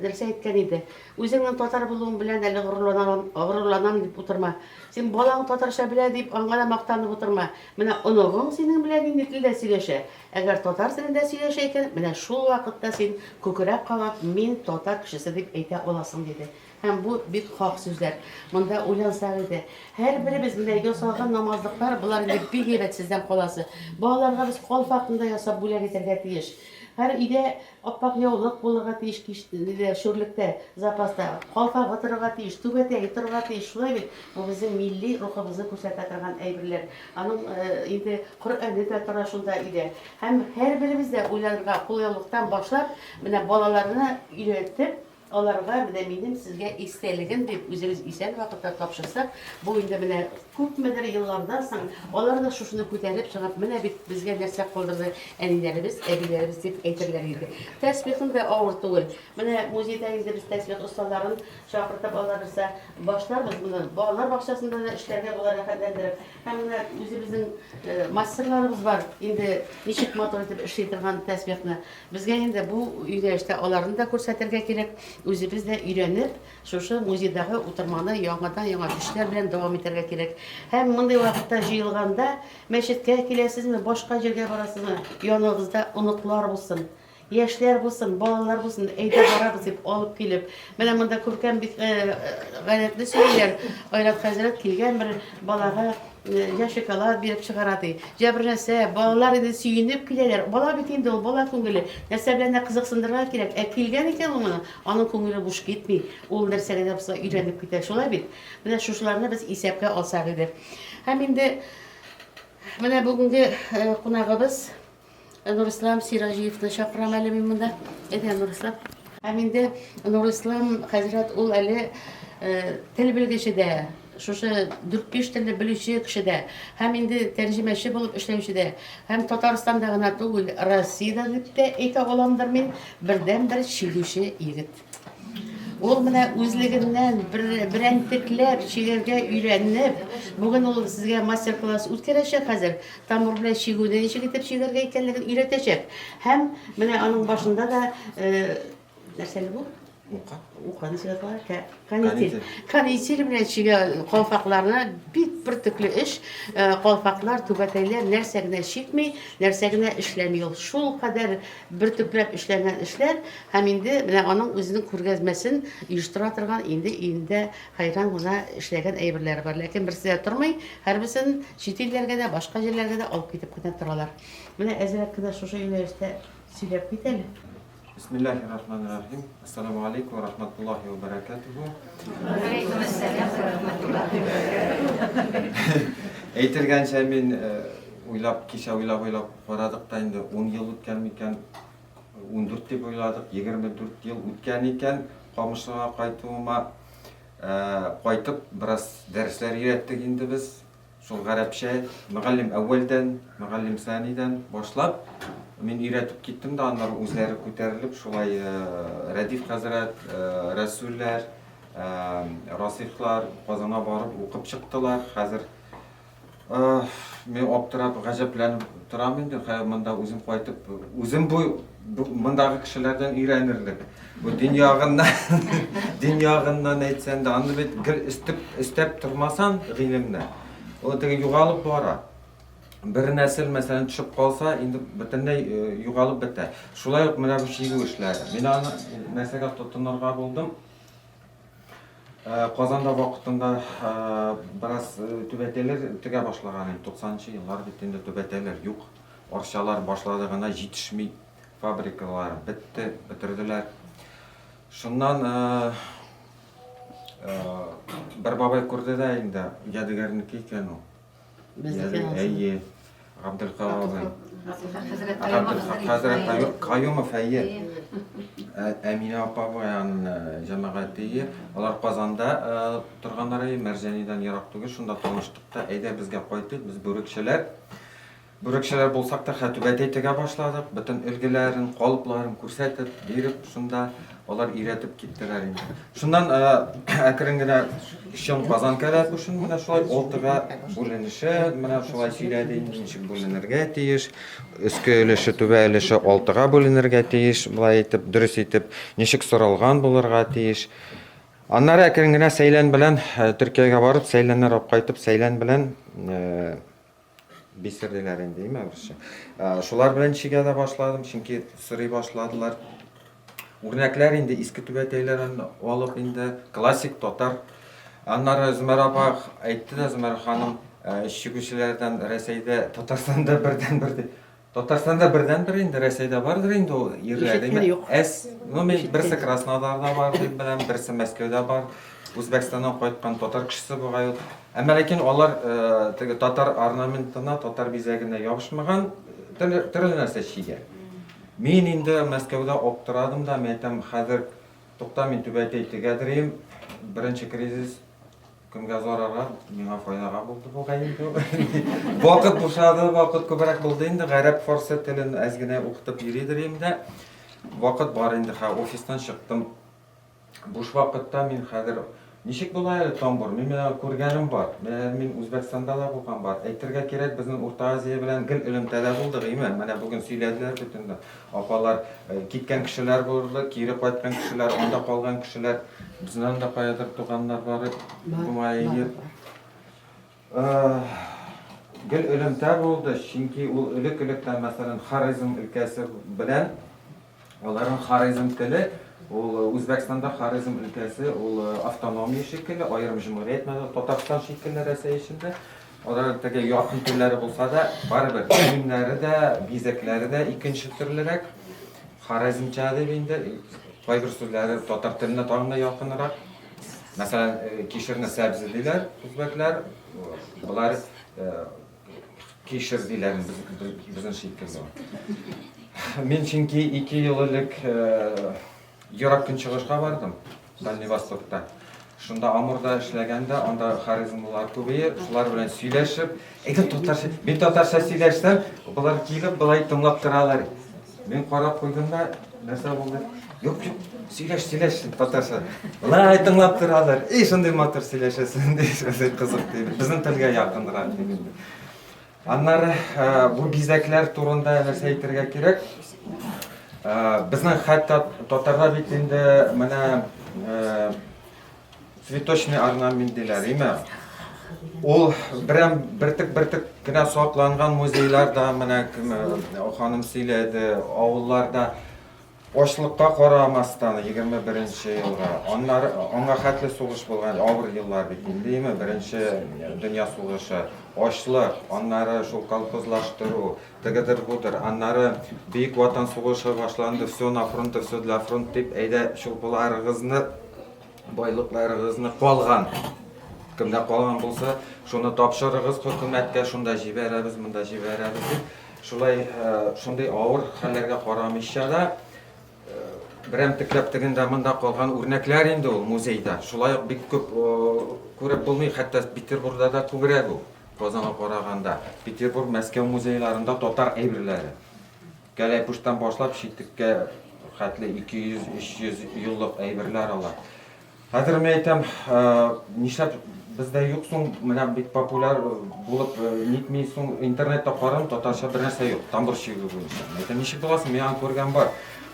Speaker 1: нәрсә әйткән иде. Үзеңнең татар булуың белән әле горурланам, горурланам дип утырма. Син балаң татарча белә дип аңа да мактанып утырма. Менә оныгың синең белән нинди телдә сөйләшә? Әгәр татар телендә сөйләшә икән, менә шул вакытта син күкрәк кагып, мин татар кешесе дип әйтә аласың, диде. Һәм бу бик хак сүзләр. Монда уйлансак иде. Һәрберебез менә ясалган намазлыклар, болар инде бик әйбәт сездән каласы. Балаларга без калфакны да ясап бүләк итәргә тиеш. Һәр өйдә ап-ак яулык булырга тиеш, кич, нидә, шүрлектә, запаста. Калфагы торырга тиеш, түбәтәе торырга тиеш. Шулай бит? Бу безнең милли рухыбызны күрсәтә торган әйберләр. Аның инде Коръәне дә тора шунда өйдә. Һәм һәрберебез дә уйланырга, кулъяулыктан башлап, менә балаларны өйрәтеп, Аларга менә минем сезгә истәлегем дип үзебез исән вакытта тапшырсак, бу инде менә күпмедер еллардан соң алар да шушыны күтәреп чыгып, менә бит безгә нәрсә калдырды әниләребез, әбиләребез дип әйтерләр иде. Тәсбихны да авыр түгел. Менә музейда инде без тәсбих осталарын чакыртып алабызда башларбыз моны. Балалар бакчасында да эшләргә була рәхәтләндереп. Һәм менә үзебезнең мастерларыбыз бар инде ничек матур итеп эшли торган тәсбихны. Безгә инде бу юнәлештә аларны да күрсәтергә кирәк, үзебез дә өйрәнеп, шушы музейдагы утырманы яңадан-яңа көчләр белән дәвам итәргә кирәк. Һәм мондый вакытта җыелганда, мәчеткә киләсезме, башка җиргә барасызмы, яныгызда оныклар булсын, яшьләр булсын, балалар булсын, әйдә барабыз дип алып килеп. Менә монда күркәм бик гайрәтле сөйлиләр. Айрат хәзрәт килгән бер балага Я шоколад биреп чыгара ди. Я бер нәрсә, балалар инде сөенеп киләләр. Бала бит инде ул, бала күңеле. Нәрсә белән дә кызыксындырырга кирәк. Ә килгән икән ул моны, аның күңеле буш китми. Ул нәрсәгә дә булса өйрәнеп китә. Шулай бит? Менә шушыларны без исәпкә алсак иде. Һәм инде менә бүгенге кунагыбыз Нурислам Сираҗиевны чакырам әле мин монда. Әйдә, Нурислам. Һәм инде Нурислам хәзрәт ул әле тел белгече дә, шушы дүрт-биш телне белүче кеше дә, һәм инде тәрҗемәче булып эшләүче дә, һәм Татарстанда гына түгел, Россиядә дип тә әйтә аламдыр мин, бердәнбер чигүче егет. Ул менә үзлегеннән бер берәмтекләп чигәргә өйрәнеп, бүген ул сезгә мастер-класс үткәрәчәк хәзер. Тамыр белән чигүне ничек итеп чигәргә икәнлеген өйрәтәчәк. Һәм менә аның башында да нәрсә әле бу?
Speaker 13: Ука.
Speaker 1: Ука ничек атала? Канитель. Канитель белән чигә калфакларны бик бөртекле эш. Калфаклар, түбәтәйләр нәрсә генә чикми, нәрсә генә эшләми ул. Шул кадәр бөртекләп эшләнгән эшләр һәм инде менә аның үзенең күргәзмәсен оештыра торган инде өендә хәйран гына эшләгән әйберләре бар. Ләкин берсе дә тормый, һәрберсен чит илләргә дә, башка җирләргә дә алып китеп кенә торалар. Менә әзрәк кенә шушы юнәлештә сөйләп кит әле.
Speaker 13: Бисмиллаһи рахмани рахим. Ассаламу алейкум ва рахматуллахи ва баракатуху.
Speaker 4: Алейкум ассалам ва рахматуллахи ва баракатуху.
Speaker 13: Әйтелгәнчә мин уйлап, кичә уйлап-уйлап карадык та инде 10 ел үткән микән, 14 дип уйладык, 24 ел үткән икән Камышлыга кайтуыма. Кайтып бераз дәресләр өйрәттек инде без. Шул гарәпчә мөгаллим әүвәлдән, мөгаллим сәнидән башлап, мин өйрәтеп киттем дә, аннары үзләре күтәрелеп, шулай Рәдиф хәзрәт, Рәсүлләр, Расихлар Казанга барып укып чыктылар. Хәзер Мин аптырап, гаҗәпләнеп торам инде, хәзер монда үзем кайтып, үзем бу мондагы кешеләрдән өйрәнерлек. Бу дин ягыннан, дин ягыннан әйтсәң дә, аны бит гел өстеп, өстәп тормасаң гыйлемне, ул теге югалып бара. Бер нәсел, мәсәлән, төшеп калса, инде бөтенләй югалып бетә. Шулай ук менә бу чигү эшләре. Мин аны нәрсәгә тотынырга булдым? Казанда вакытында бераз түбәтәйләр тегә башлаган инде. 90 нчы еллар бит инде түбәтәйләр юк. Арчалар башлады гына җитешми. Фабрикалар бетте, бетерделәр. Шуннан бер бабай күрде дә инде, Ядегәрнеке икән ул.
Speaker 1: Безнеке
Speaker 13: Әйе. Габделкаюм абый. Хәзрәт Каюмов, әйе. Әминә апа белән җәмәгате, алар Казанда торганнар, Мәрҗанидән ерак түгел, шунда таныштык та, әйдә безгә кайтыйк, без бүрекчеләр. Бүрекчеләр булсак та, хә түбәтәй тегә башладык, бөтен өлгеләрен, калыпларын күрсәтеп, биреп, шунда алар өйрәтеп киттеләр инде. Шуннан әкрен генә чын Казан кәләпүшен менә шулай алтыга бүленеше, менә шулай сөйләде инде, ничек бүленергә тиеш. Өске өлеше, түбә өлеше алтыга бүленергә тиеш, болай итеп, дөрес итеп, ничек соралган булырга тиеш. Аннары әкрен генә сәйлән белән Төркиягә барып, сәйләннәр алып кайтып, сәйлән белән Бисер диләр инде, име русча. Шулар белән чигә дә башладым, чөнки сорый башладылар. Үрнәкләр инде иске түбәтәйләрен алып инде классик татар. Аннары Зөмәр апа әйтте дә, Зөмәр ханым, чигүчеләрдән Рәсәйдә, Татарстанда бердәнбер дип. Татарстанда бердәнбер инде, Рәсәйдә бардыр инде ул ирләр.
Speaker 1: Ишеткән юк.
Speaker 13: Әс, ну мин берсе Краснодарда бар дип беләм, берсе Мәскәүдә бар. Үзбәкстаннан кайткан татар кешесе бугай ул. Әмма ләкин алар э, теге татар орнаментына, татар бизәгенә ябышмаган, төрле, төрле нәрсә чигә. Мин инде Мәскәүдә аптырадым да, мин әйтәм, хәзер тукта мин түбәтәй тегәдерим. Беренче кризис Кемгә зарарга, миңа файдага булды бугай инде. Вакыт бушады, вакыт күбрәк булды инде. Гарәп, фарсы телен әз генә укытып йөридер инде. Вакыт бар инде, хә, офистан чыктым. Буш вакытта мин хәзер ничек була әле тамбур? Мин менә күргәнем бар. Менә мин Үзбәкстанда да булган бар. Әйтергә кирәк, безнең Урта Азия белән гел элемтәдә булдык, име? Менә бүген сөйләделәр бит инде. Апалар, киткән кешеләр булды, кире кайткан кешеләр, анда калган кешеләр. Безнең анда каядыр туганнар бар, бугай. Гел элемтә булды, чөнки ул элек-электән, мәсәлән, Хорезм өлкәсе белән аларның Хорезм теле, ул Үзбәкстанда Хорезм өлкәсе, ул автономия шикелле, аерым җөмһүрият, Татарстан шикелле Рәсәй эчендә. Алар теге якын телләре булса да, барыбер киемнәре дә, бизәкләре дә икенче төрлерәк. Хорезмча дип инде, кайбер сүзләре татар теленә тагын да якынрак. Мәсәлән, э, кишерне сәбзе диләр үзбәкләр, болар э, кишер диләр безнең шикелле. Мин чөнки 2 ел элек э, Ерак Көнчыгышка бардым. Дальний Востокта. Шунда Амурда эшләгәндә, анда хорезмлылар күбәе, шулар белән сөйләшеп, әйдә татарча, мин татарча сөйләшсәм, болар килеп болай тыңлап торалар. Мин карап куйдым да, нәрсә булды? Юк, юк, сөйләш, сөйләш татарча. Болай тыңлап торалар. Эй, шундый матур сөйләшәсең, ди, шундый кызык ди. Безнең телгә якынрак дип инде. Аннары бу бизәкләр турында нәрсә әйтергә кирәк? Безнең хәтта татарда бит инде менә цветочный орнамент диләр, име? Ул берәм бертек-бертек кенә сакланган музейларда менә кем ханым сөйләде, авылларда Ачлыкка карамастан, 21 елга, аннары аңа хәтле сугыш булган, авыр еллар бит инде, име, беренче дөнья сугышы, ачлык, аннары шул колхозлаштыру, тегедер-будыр, аннары Бөек Ватан сугышы башланды, все на фронт, все для фронт дип, әйдә, чулпыларыгызны, байлыкларыгызны калган, кемдә калган булса, шуны тапшырыгыз хөкүмәткә, шунда җибәрәбез, монда җибәрәбез дип, Шулай шундый авыр хәлләргә карамыйча да, берәмтекләп тегендә монда калган үрнәкләр инде ул музейда. Шулай ук бик күп күреп булмый, хәтта Петербургда да күбрәк ул, Казанга караганда. Петербург, Мәскәү музейларында татар әйберләре. Кәләпүштән башлап читеккә хәтле 200-300 еллык әйберләр алар. Хәзер мин әйтәм, нишләп бездә юк соң, менә бик популяр булып нитми соң, интернетта карыйм, татарча бер нәрсә юк, тамбур чигү буенча. Мин әйтәм, ничек була соң, мин аны күргән бар.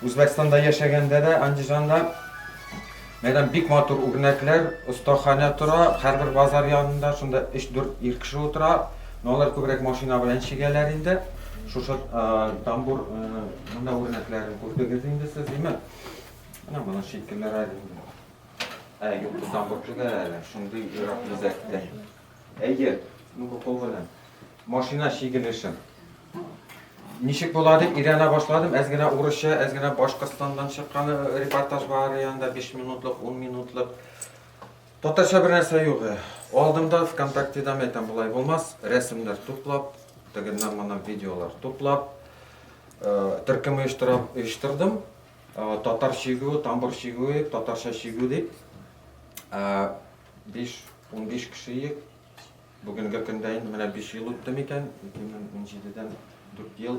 Speaker 13: Үзбәкстанда яшәгәндә дә, Андижанда, мин әйтәм, бик матур үрнәкләр, остаханә тора, һәрбер базар янында шунда 3-4 ир кеше утыра, но алар күбрәк машина белән чигәләр инде. Шушы тамбур, монда үрнәкләрен күрдегез инде сез, димме? Менә моны шикеллерәк инде. Ә, юк, бу тамбур түгел әле, шундый ерак бизәктә. Әйе, ну бу кул белән. Машина чигелеше. Ничек була дип өйрәнә башладым. Әз генә урысча, әз генә Башкортстаннан чыккан э, репортаж бар янда 5 минутлык, 10 минутлык. Татарча бер нәрсә юк. Алдым да ВКонтактеда әйтәм, болай булмас. Рәсемнәр туплап, тегеннән моннан видеолар туплап, э, төркем оештырам, оештырдым. Татар чигүе, тамбур чигүе, татарча чигү дип 5-15 кеше иек. Бүгенге көндә инде менә 5 ел үтте микән? 2017-дән 4 ел.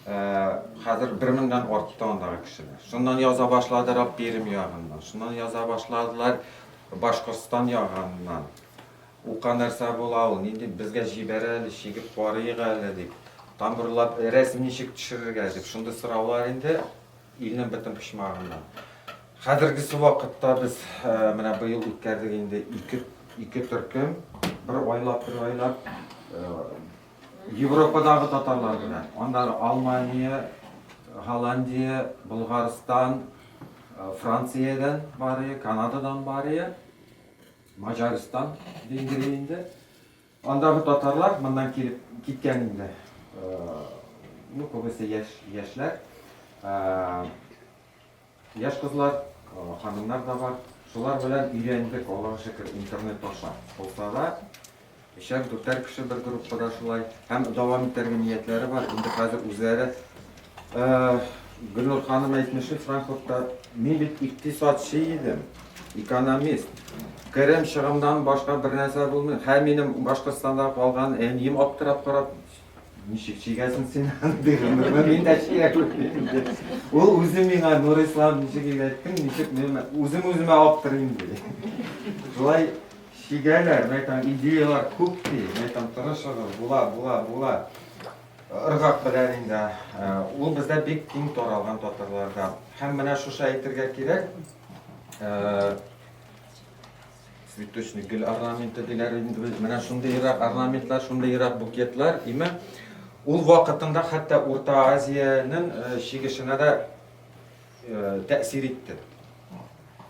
Speaker 13: Хәзер 1000-дән артты андагы кешеләр. Шуннан яза башладылар Пермь ягыннан, шуннан яза башладылар Башкортстан ягыннан. Ука нәрсә була ул, нинди безгә җибәр әле, чигеп карыйк әле дип. Тамбурлап рәсем ничек төшерергә дип, шундый сораулар инде илнең бөтен почмагыннан. Хәзергесе вакытта без э, менә быел үткәрдек инде ике, ике төркем, бер айлап, бер айлап э, Европадагы татарлар белән. Аннары Алмания, Голландия, Болгарстан, э, Франциядән барые, Канададан барые. Маҗарстан, Венгрия инде. Андагы татарлар моннан килеп киткән инде. Ну, күбесе яшь, яшьләр. Яшь кызлар, ханымнар да бар. Шулар белән өйрәндек, Аллага шөкер, интернет аша. Булса да, өчәр, дүртәр кеше бер группада шулай. Һәм дәвам итәргә ниятләре бар. Инде хәзер үзләре Гөлнур ханым әйтмешли, Франкфуртта мин бит икътисадчы идем, экономист. Керем чыгымнан башка бер нәрсә булмый. Һәм минем Башкортстанда калган әнием аптырап карап, ничек чигәсең син андый гомерне, мин дә чигә күрмим ди. Ул үзе миңа, Нурислам, ничек өйрәттең, ничек мин үзем үземә аптырыйм ди. Шулай чигәләр, мин әйтәм, идеялар күп ди. Мин әйтәм, тырышыгыз, була, була, була. Ыргак белән инде. Ул бездә бик киң таралган татарларда. Һәм менә шушы әйтергә кирәк, цветочный гөл орнаменты диләр инде без. Менә шундыйрак орнаментлар, шундыйрак букетлар, име? Ул вакытында хәтта Урта Азиянең чигешенә дә тәэсир итте.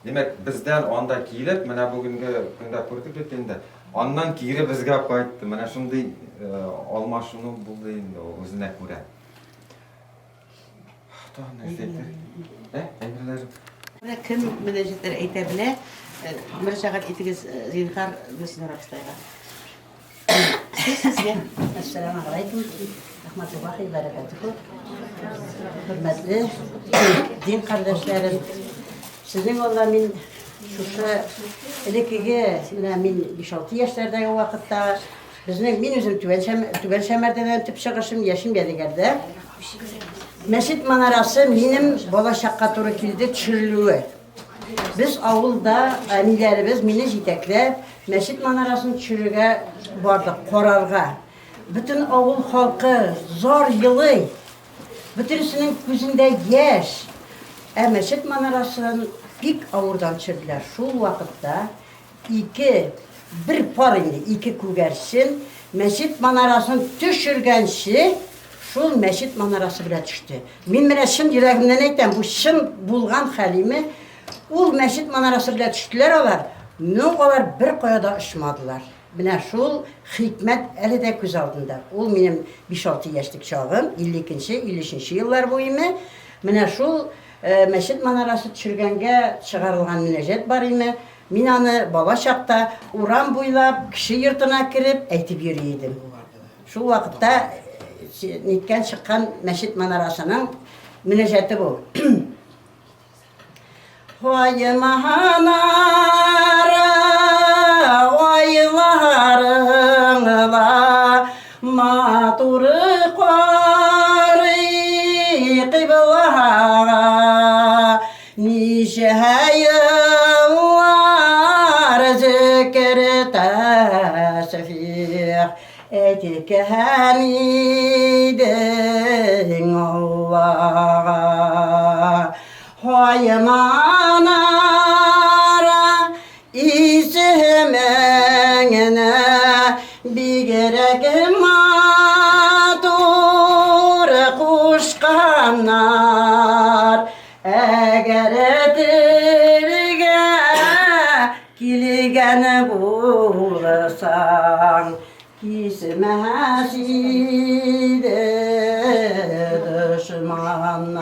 Speaker 13: Димәк, бездән анда килеп, менә бүгенге көндә күрдек бит инде, аннан кире безгә кайтты. Менә шундый алмашыну булды инде ул үзенә күрә. Тагын нәрсә әйтер? Ә, әйберләр.
Speaker 1: Менә кем мөнәҗәтләр әйтә белә, мөрәҗәгать итегез, зинһар, Гөлсинә абыстайга. Сүз сезгә.
Speaker 14: Әссәламу алейкум. Рахматуллахи бәрәкәтүһү. Хөрмәтле дин кардәшләрем, сезнең алда мин шушы элеккеге, менә мин 5-6 яшьләрдәге вакытта безнең мин үзем Түбән Шәм, Түбән Шәмәрдәннән төп чыгышым, яшим Ядегәрдә. Мәчет манарасы минем балачакка туры килде төшерелүе. Без авылда әниләребез мине җитәкләп, мәчет манарасын төшерергә бардык, карарга. Бөтен авыл халкы зар елый. Бөтенесенең күзендә яшь. Ә мәчет манарасын бик авырдан төшерделәр. Шул вакытта ике, бер пар инде, ике күгәрчен мәчет манарасын төшергәнче, шул мәчет манарасы белән төште. Мин менә чын йөрәгемнән әйтәм, бу чын булган хәл име. Ул мәчет манарасы белән төштеләр алар, но алар бер кая да очмадылар. Менә шул хикмәт әле дә күз алдында. Ул минем 5-6 яшьлек чагым, 52-нче, 53-нче еллар бу име. Менә шул мәчет манарасы төшергәнгә чыгарылган мөнәҗәт бар име. Мин аны бала чакта урам буйлап, кеше йортына кереп әйтеп йөри идем. Шул вакытта ниткән чыккан мәчет манарасының мөнәҗәте бу. Ай манара, айларың ла, матур карый кыйблага, ничә еллар. Әйткән идең Аллага. Һай манара исемеңне бигрәк матур кушканнар. Әгәр телгә килгән булсаң, кисмәс иде дошманнар.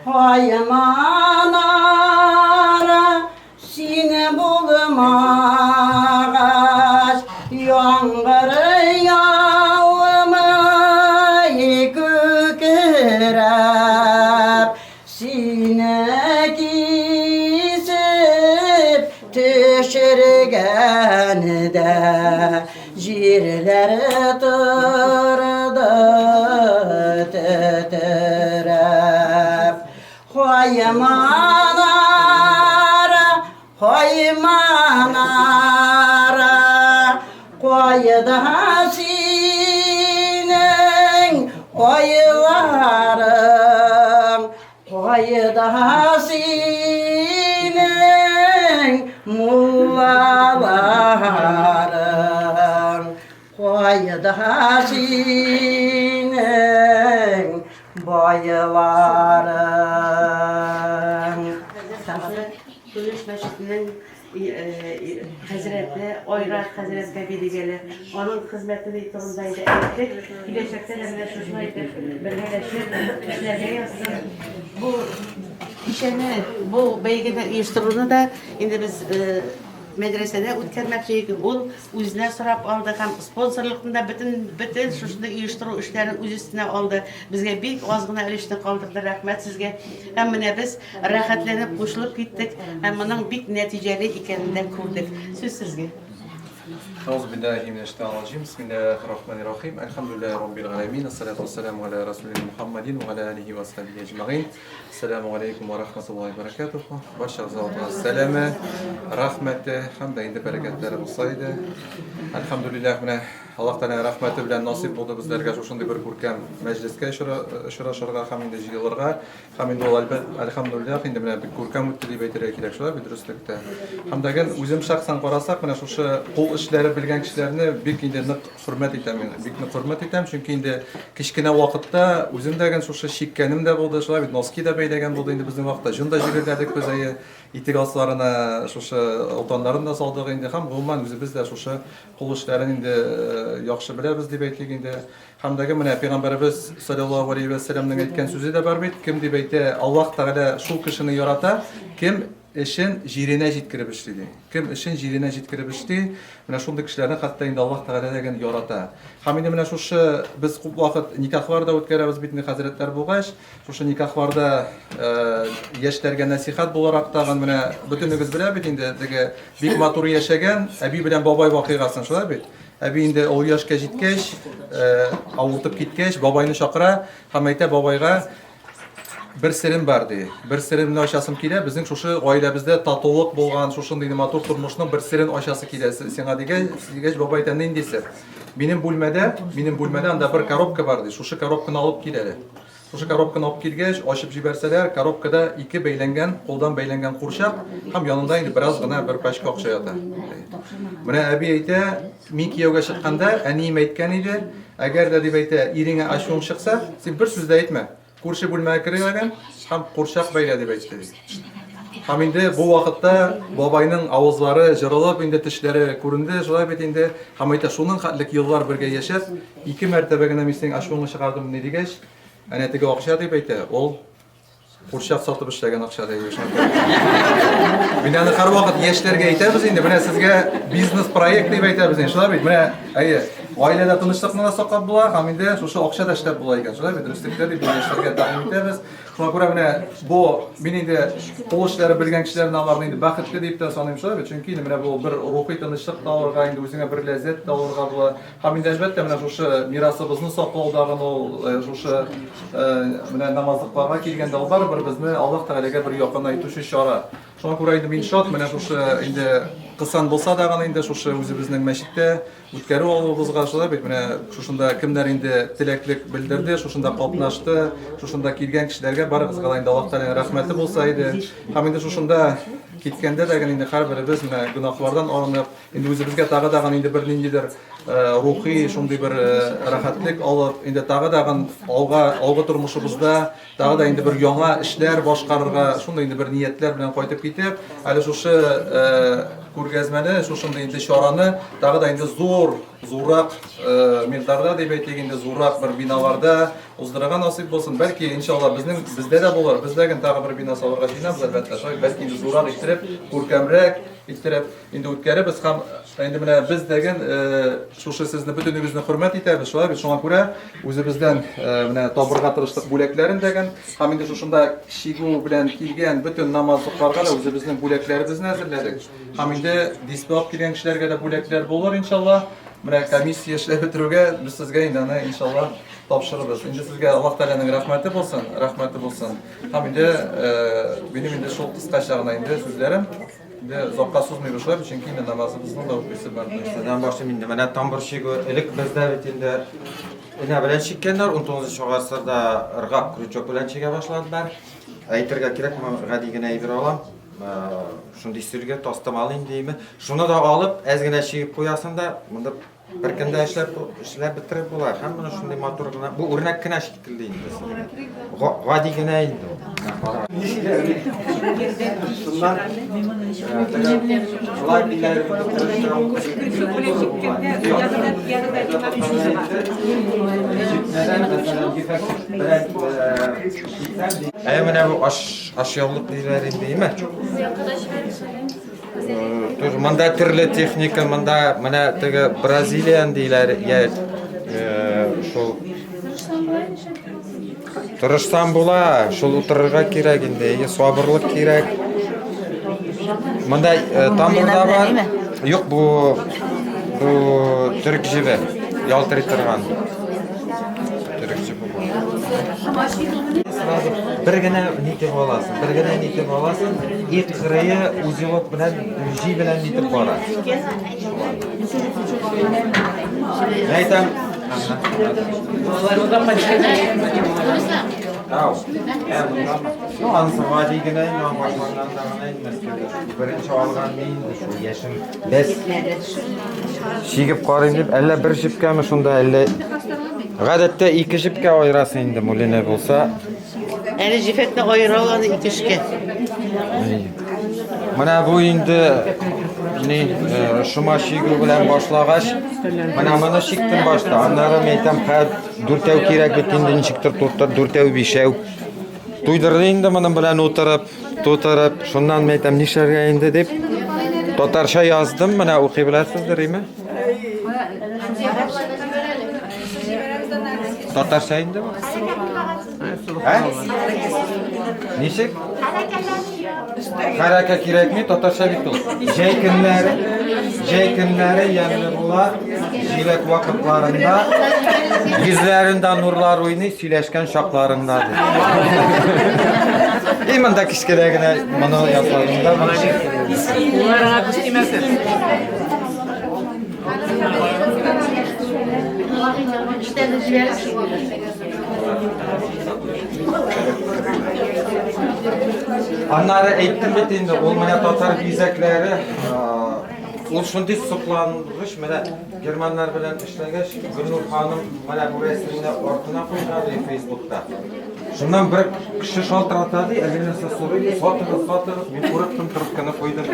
Speaker 14: Һай манара, син булмагач, яңгыр яумый күкрәп, сине кисеп төшергәндә җирләр торды тетрәп. Һай манара, һай манара, кайда синең айларың, кайда синең муллаларың, кайда синең байларың.
Speaker 1: Көмеш мәчетенең хәзрәте Айрат хәзрәткә билгеле. Аның хезмәте турында инде әйттек. Киләчәктә дә менә шушылай итеп бергәләшеп эшләргә язсын. Бу кичәне, бу бәйгене оештыруны да инде без мәдрәсәдә үткәрмәкче идек. Ул үзенә сорап алды һәм спонсорлыкны да бөтен бөтен шушындый оештыру эшләрен үз өстенә алды. Безгә бик аз гына өлешне калдырды. Рәхмәт сезгә. Һәм менә без рәхәтләнеп кушылып киттек һәм моның бик нәтиҗәле икәнен дә күрдек. Сүз сезгә.
Speaker 15: Әгъузу биллаһи минәш шайтанир раҗим. Бисмиллаһир рахманир рахим. Әлхәмдүлиллаһи раббил галәмин. Ассалату вассаламу аля расулина Мухаммадин ва аля алихи ва асхабихи әҗмәгыйн. Ассаламу алейкум ва рахматуллаһи ва баракатуху. Барчагызга Аллаһның сәламе, рәхмәте һәм дә инде бәрәкәтләре булса иде. Әлхәмдүлилләһ, менә Аллаһ Тәгаләнең рәхмәте белән насыйп булды безләргә шушындый бер күркәм мәҗлескә очрашырга һәм инде җыелырга. Һәм инде ул әлбәт, әлхәмдүлилләһ, инде менә бик күркәм үтте дип әйтергә кирәк, шулай бит дөреслектә. Һәм дә гел үзем шәхсән карасак, менә шушы кул эшләре белгән кешеләрне бик инде нык хөрмәт итәм мин, бик нык хөрмәт итәм, чөнки инде кечкенә вакытта үзем дә гел шушы чиккәнем дә булды, шулай бит, носки да бәйләгән булды инде безнең вакытта, җон да җегерләдек без, әйе, итек асларына шушы олтаннарын да салдык инде, һәм гомумән үзебез дә шушы кул эшләрен инде яхшы беләбез дип әйтик инде. Һәм дә менә пәйгамбәребез саллаллаһу алейһи вә сәлләмнең әйткән сүзе дә бар бит, кем дип әйтә, Аллаһ Тәгалә шул кешене ярата, кем эшен җиренә җиткереп эшли ди. Кем эшен җиренә җиткереп эшли, менә шундый кешеләрне хәтта инде Аллаһ Тәгалә дә гел ярата. Һәм инде менә шушы без күп вакыт никахлар да үткәрәбез бит инде хәзрәтләр булгач, шушы никахларда яшьләргә нәсихәт буларак тагын менә бөтенегез белә бит инде теге бик матур яшәгән әби белән бабай вакыйгасын, шулай бит? Әби инде олы яшькә җиткәч, авыртып киткәч, бабайны чакыра һәм әйтә бабайга, Бер серем бар, ди. Бер серемне ачасым килә. Безнең шушы гаиләбездә татулык булган, шушындый матур тормышның бер серен ачасы килә сиңа дигәч, дигәч бабай әйтә, нинди сер? Минем бүлмәдә, минем бүлмәдә анда бер коробка бар, ди. Шушы коробканы алып кил әле. Шушы коробканы алып килгәч, ачып җибәрсәләр, коробкада ике бәйләнгән, кулдан бәйләнгән курчак һәм янында инде бераз гына бер пачка акча ята. Менә әби әйтә, мин кияүгә чыкканда әнием әйткән иде, әгәр дә дип әйтә, иреңә ачуың чыкса, син бер сүз дә әйтмә. Күрше бүлмәгә керәләгән һәм курчак бәйлә дип әйтте. Һәм инде бу вакытта бабайның авызлары җырылып, инде тешләре күренде, шулай бит инде. Һәм әйтә, шуның хәтлек еллар бергә яшәп, ике мәртәбә генә мин синең ачуыңны чыгардым ни дигәч, әнә теге акча дип әйтә, ул курчак сатып эшләгән акча ди. Мин аны һәрвакыт яшьләргә әйтәбез инде, менә сезгә бизнес-проект дип әйтәбез инде, шулай бит? Менә, әйе, гаиләдә тынычлыкны да саклап була, һәм инде шушы акча да эшләп була икән, шулай бит? Дөреслектә дип яшьләргә тәкъдим итәбез. Шуңа күрә менә бу мин инде кул эшләре белгән кешеләрне аларны инде бәхетле дип тә саныйм, шулай бит? Чөнки инде менә бу бер рухи тынычлык та алырга, инде үзеңә бер ләззәт тә алырга була. Һәм инде әлбәттә менә шушы мирасыбызны саклау дагын ул шушы менә намазлыкларга килгәндә ул барыбер безне Аллаһ Тәгаләгә бер якынайтучы чара. Шуңа күрә инде мин шат, менә шушы инде кысан булса да гына инде шушы үзебезнең мәчеттә үткәрү алуыбызга шулай бит менә шушында кемнәр инде теләклек белдерде, шушында катнашты, шушында килгән кешеләргә барыгызга да инде Аллаһ Тәгаләнең рәхмәте булса иде. Һәм инде шушында киткәндә дә инде һәрберебез менә гөнаһлардан арынып, инде үзебезгә тагы да инде бер ниндидер рухи шундый бер рәхәтлек алып, инде тагы да алга алгы тормышыбызда Тагы да инде бер яңа эшләр башкарырга, шундый инде бер ниятләр белән кайтып китеп, әле шушы күргәзмәне, шушындый инде чараны тагы да инде зур, зуррак микъдарда дип әйтик инде, зуррак бер биналарда уздырырга насыйп булсын. Бәлки, иншалла, безнең бездә дә булыр. Без дә тагы бер бина салырга җыенабыз, әлбәттә. Шулай, бәлки инде зуррак иттереп, күркәмрәк иттереп инде үткәрербез һәм инде менә без дәген шушы сезне бөтенегезне хөрмәт итәбез, шулай бит. Шуңа күрә үзебездән менә табырга тырыштык бүләкләрен дәген һәм инде шушында чигү белән килгән бөтен намазлыкларга да үзебезнең бүләкләребезне әзерләдек. Һәм инде дисбе алып килгән кешеләргә дә бүләкләр булыр иншалла. Менә комиссия эшләп бетерүгә без сезгә инде аны иншалла тапшырырбыз. Инде сезгә Аллаһ Тәгаләнең рәхмәте булсын, рәхмәте булсын. Һәм инде минем инде шул кыскача гына инде сүзләрем. Инде озакка сузмыйбыз шулай бит, чөнки инде намазыбызның да укыйсы бар.
Speaker 13: Нәрсәдән башлыйм инде? Менә тамбур чигү элек бездә бит инде энә белән чиккәннәр, 19 гасырда ыргак крючок белән чигә башладылар. Әйтергә кирәк, гади генә әйбер алам. Шундый сөлге, тастымал инде, име. Шуны да алып, әз генә чигеп куясың да, монда Бер көндә эшләп эшләп бетереп була. Һәм менә шундый матур гына. Бу үрнәк кенә шикелле инде. Гади генә инде ул. Шуннан шулай диләр. Ә менә бу аш ашъяулык диләр инде, име? Тоже монда төрле техника, монда менә теге Бразилиян диләр, я шул Тырышсам була, шул утырырга кирәк инде, я сабырлык кирәк. Монда тамбурда бар. Юк, бу бу төрек җебе, ялтырый торган. Төрек җебе бу. Сразу бер генә нитеп аласың, бер генә нитеп аласың, и кырые узелок белән, җи белән нитеп бара. Әйтәм. Ау. Ә, монда. Ну, анысы гади генә инде, аң башланганда гына инде Мәскәүдә. Беренче алган мин инде шул яшем. Бәс. Чигеп карыйм дип, әллә бер җепкәме шунда, әллә Гадәттә ике җепкә аерасың инде мулине булса.
Speaker 1: Әле җефәкне аера алады ике эшкә.
Speaker 13: Менә бу инде ни э, шома чигү белән башлагач, менә моны чиктем башта. Аннары мин әйтәм, хәл дүртәү кирәк бит инде ничектер тутыр, дүртәү, бишәү. Туйдырды инде моның белән утырып, тутырып. Шуннан мин әйтәм, нишләргә инде дип. Татарча яздым, менә укый беләсездер, име? Татарча инде бу? Ә? Ничек? Хәрәкә кирәкми, татарча бит ул. Җәй көннәре, җәй көннәре ямьле була, җиләк вакытларында йөзләрендә нурлар уйный, сөйләшкән чакларында ди. И монда кечкенә генә моны ясадым да.
Speaker 6: Уларыңа күз тимәсен.
Speaker 13: Аннары әйттем бит инде, ул менә татар бизәкләре, ул шундый соклангыч, менә германнар белән эшләгәч, Гөлнур ханым менә бу рәсемне артына куйган ди Фейсбукта. Шуннан бер кеше шалтырата ди, әллә нәрсә сорый ди, сатыгыз, сатыгыз, мин курыктым, трубканы куйдым.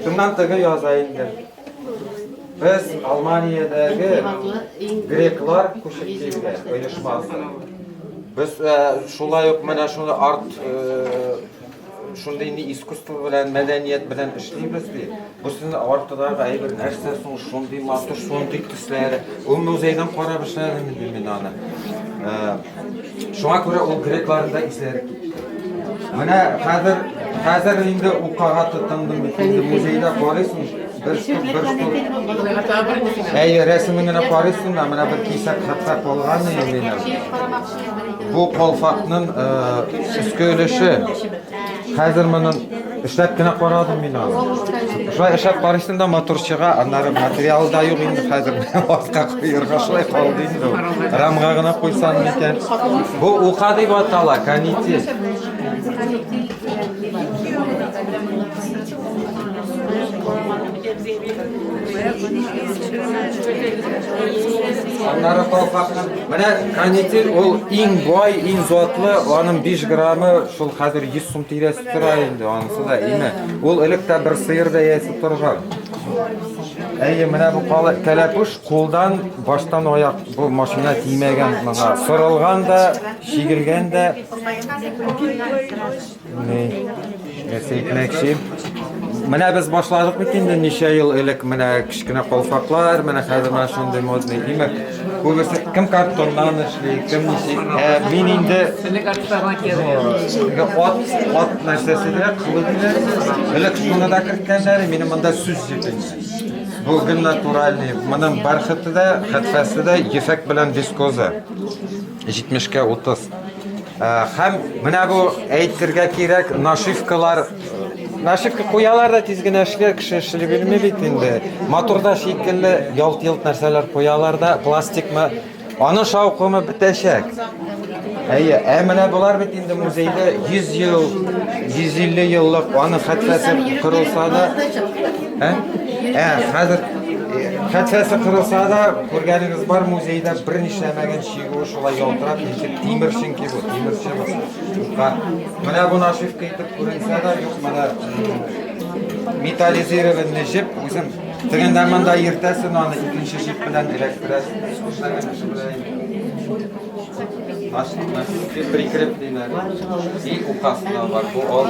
Speaker 13: Шуннан теге яза инде. Без Алманиядәге греклар күчеп килгән оешмасы. Без шулай ук менә шуны арт шундый инде искусство белән, мәдәният белән эшлибез ди. Бу сезнең артыдагы әйбер нәрсә соң, шундый матур, шундый төсләре. Ул музейдан карап эшләдем инде мин аны. Шуңа күрә ул грекларның да исләре китте. Менә хәзер хәзер инде укага тотындым бит инде музейда карыйсың, бер штук, бер штук. Әйе, рәсемен генә карыйсың да, менә бер кисәк хәтта калган инде минем. Бу калфакның өске өлеше. Хәзер моның Эшләп кенә карадым мин аны. Шулай эшләп карыйсың да матур чыга, аннары материалы да юк инде хәзер. Артка куерга шулай калды инде ул. Рамга гына куйсаң микән? Бу ука дип атала, канитель. Аннары калфакның менә канитель ул иң бай, иң затлы, аның 5 граммы шул хәзер 100 сум тирәсе тора инде, анысы да име. Ул элек тә бер сыер бәясе торган. Әйе, менә бу кәләпүш кулдан баштан аяк бу машина тимәгән моңа. Сырылган да, чигелгән дә. Ни, нәрсә әйтмәкче? Менә без башладык бит инде ничә ел элек менә кечкенә калфаклар, менә хәзер менә шундый модный димәк. Күбесе кем картоннан эшли, кем ничек. Ә мин инде ат ат нәрсәсе дә, кылы диләр. Элек шуны да керткәннәр, минем монда сүз җеп инде. Бу гел натуральный. Моның бархаты да, хәтфәсе дә ефәк белән вискоза. 70-кә 30. Һәм менә бу әйтергә кирәк, нашивкалар нашивка куялар да тиз генә эшли, кеше эшли белми бит инде. Матурда шикелле ялт-йолт нәрсәләр куялар да, пластикмы, аның шаукымы бетәчәк. Әйе, ә менә болар бит инде музейда 100 ел, 150 еллык, аның хәтфәсе кырылса да, ә? Ә, хәзер хәтфәсе кырылса да, күргәнегез бар, музейда бернишләмәгән чигүе шулай ялтырап, ничек тимер чөнки бу, тимерче бу. Юкка. Менә бу нашивка итеп күренсә дә, юк, менә металлизированный җеп, үзем тегендә монда йөртәсең аны, икенче җеп белән эләктерәсең. Эшләгән кеше белән инде. Нашивки прикреплено. И указ да бар. Бу ал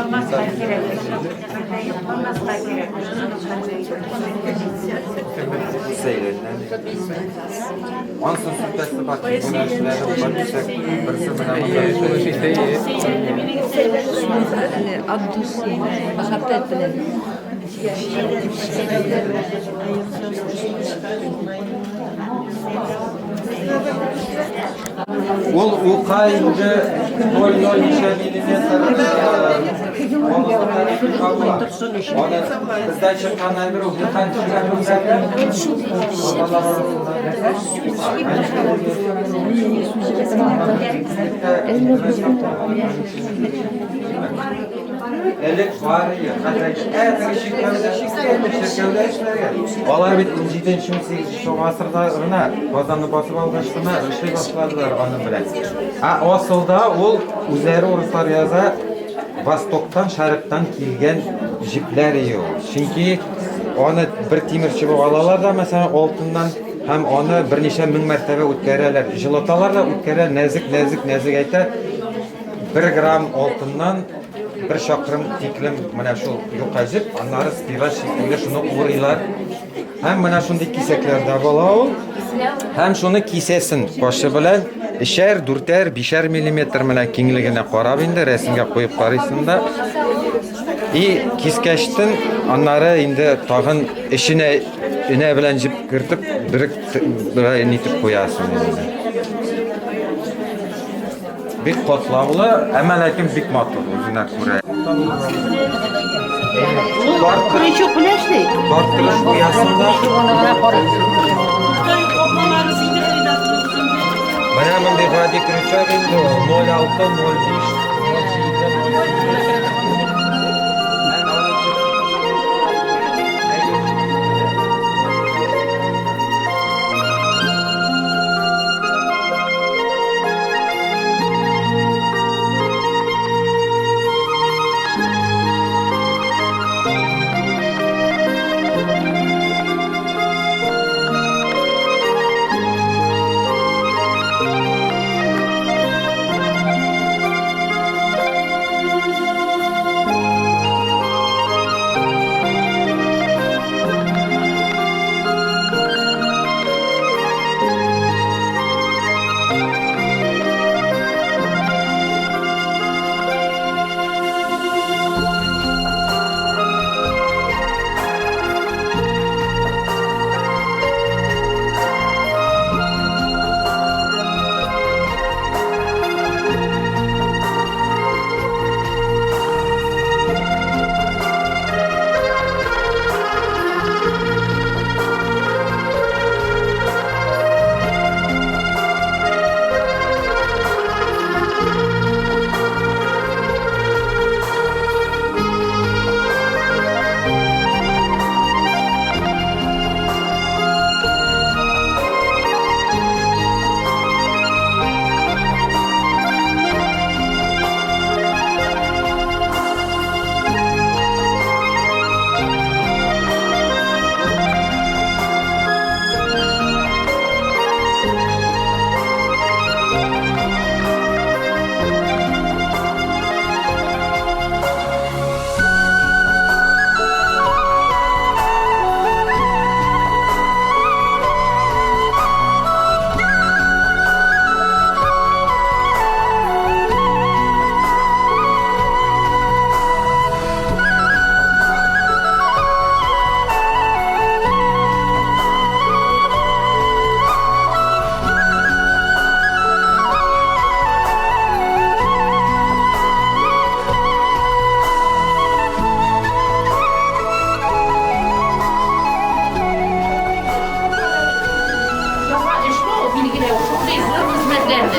Speaker 13: Ансын сүтәсе бар, юнәлешләре бар дисәк, берсе менә монда.
Speaker 16: От души, мәхәббәт белән.
Speaker 13: Ул ука инде 0,0 ничә миллиметр Аны бездән чыккан әйбер ул юкан төшкән Элек бар иде, хәзер ә, теге чиркәүдә чиркәүдә чиркәүдә эшләгән. Алар бит 17-18 гасырда гына Казанны басып алгач кына эшли башладылар аның белән. Ә асылда ул үзләре урыслар яза, Востоктан, Шәрыктан килгән җепләр иде ул. Чөнки аны бер тимер чыбык алалар да, мәсәлән, алтыннан һәм аны берничә мең мәртәбә үткәрәләр. Җылыталар да үткәрә, нәзек, нәзек, нәзек әйтә. Бер грамм алтыннан бер чакрым тиклем менә шул юка җеп, аннары спираль шикелле шуны урыйлар. Һәм менә шундый кисәкләрдә була ул. Һәм шуны кисәсен кашы белән өчәр, дүртәр, бишәр миллиметр менә киңлегенә карап инде рәсемгә куеп карыйсың да. И кискәчтен аннары инде тагын эченә энә белән җеп кертеп берек берәй нитеп куясың инде. Бик катлаулы, әмма ләкин бик матур үзенә күрә.
Speaker 1: Крючок белән эшли.
Speaker 13: Тарттырыш куясың да. Менә мондый гади крючок инде ул 0,6, 0,5, 0,7, 0,8.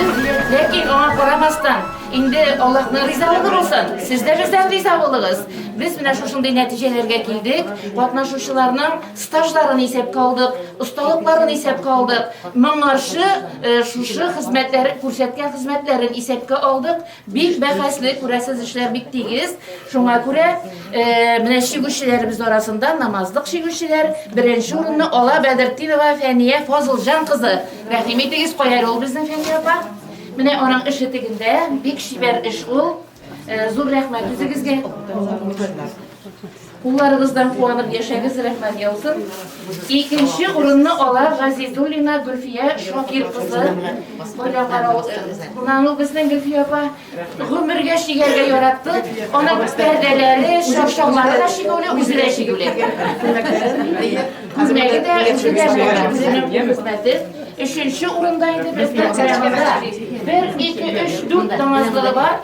Speaker 3: инде. Ләкин аңа карамастан, инде Аллаһның ризалыгы булсын, сез дә бездән риза булыгыз. Без менә шушындый нәтиҗәләргә килдек. Катнашучыларның стажларын исәпкә алдык, осталыкларын исәпкә алдык. Моңарчы э, шушы хезмәтләре күрсәткән хезмәтләрен исәпкә алдык. Бик бәхәсле, күрәсез, эшләр бик тигез. Шуңа күрә э, менә чигүчеләребез арасында намазлык чигүчеләр беренче урынны ала Бәдертдинова Фәния Фазылҗан кызы. Рәхим итегез, кая әле ул безнең Фәния апа? Менә аның эше тегендә, бик чибәр эш ул. Э, зур рәхмәт үзегезгә. Кулларыгыздан куанып яшәгез, рәхмәт яусын. Икенче урынны ала Газизуллина Гөлфия Шакир кызы. Кайда карау, Менә ул безнең Гөлфия апа гомергә чигәргә яратты. Аның пәрдәләре, чаршаулары да чигүле, үзе дә чигүле. Күлмәге дә, үзе дә үзенең хезмәте. Өченче урында инде безнең районда бер, ике, өч, дүрт намазлыгы бар.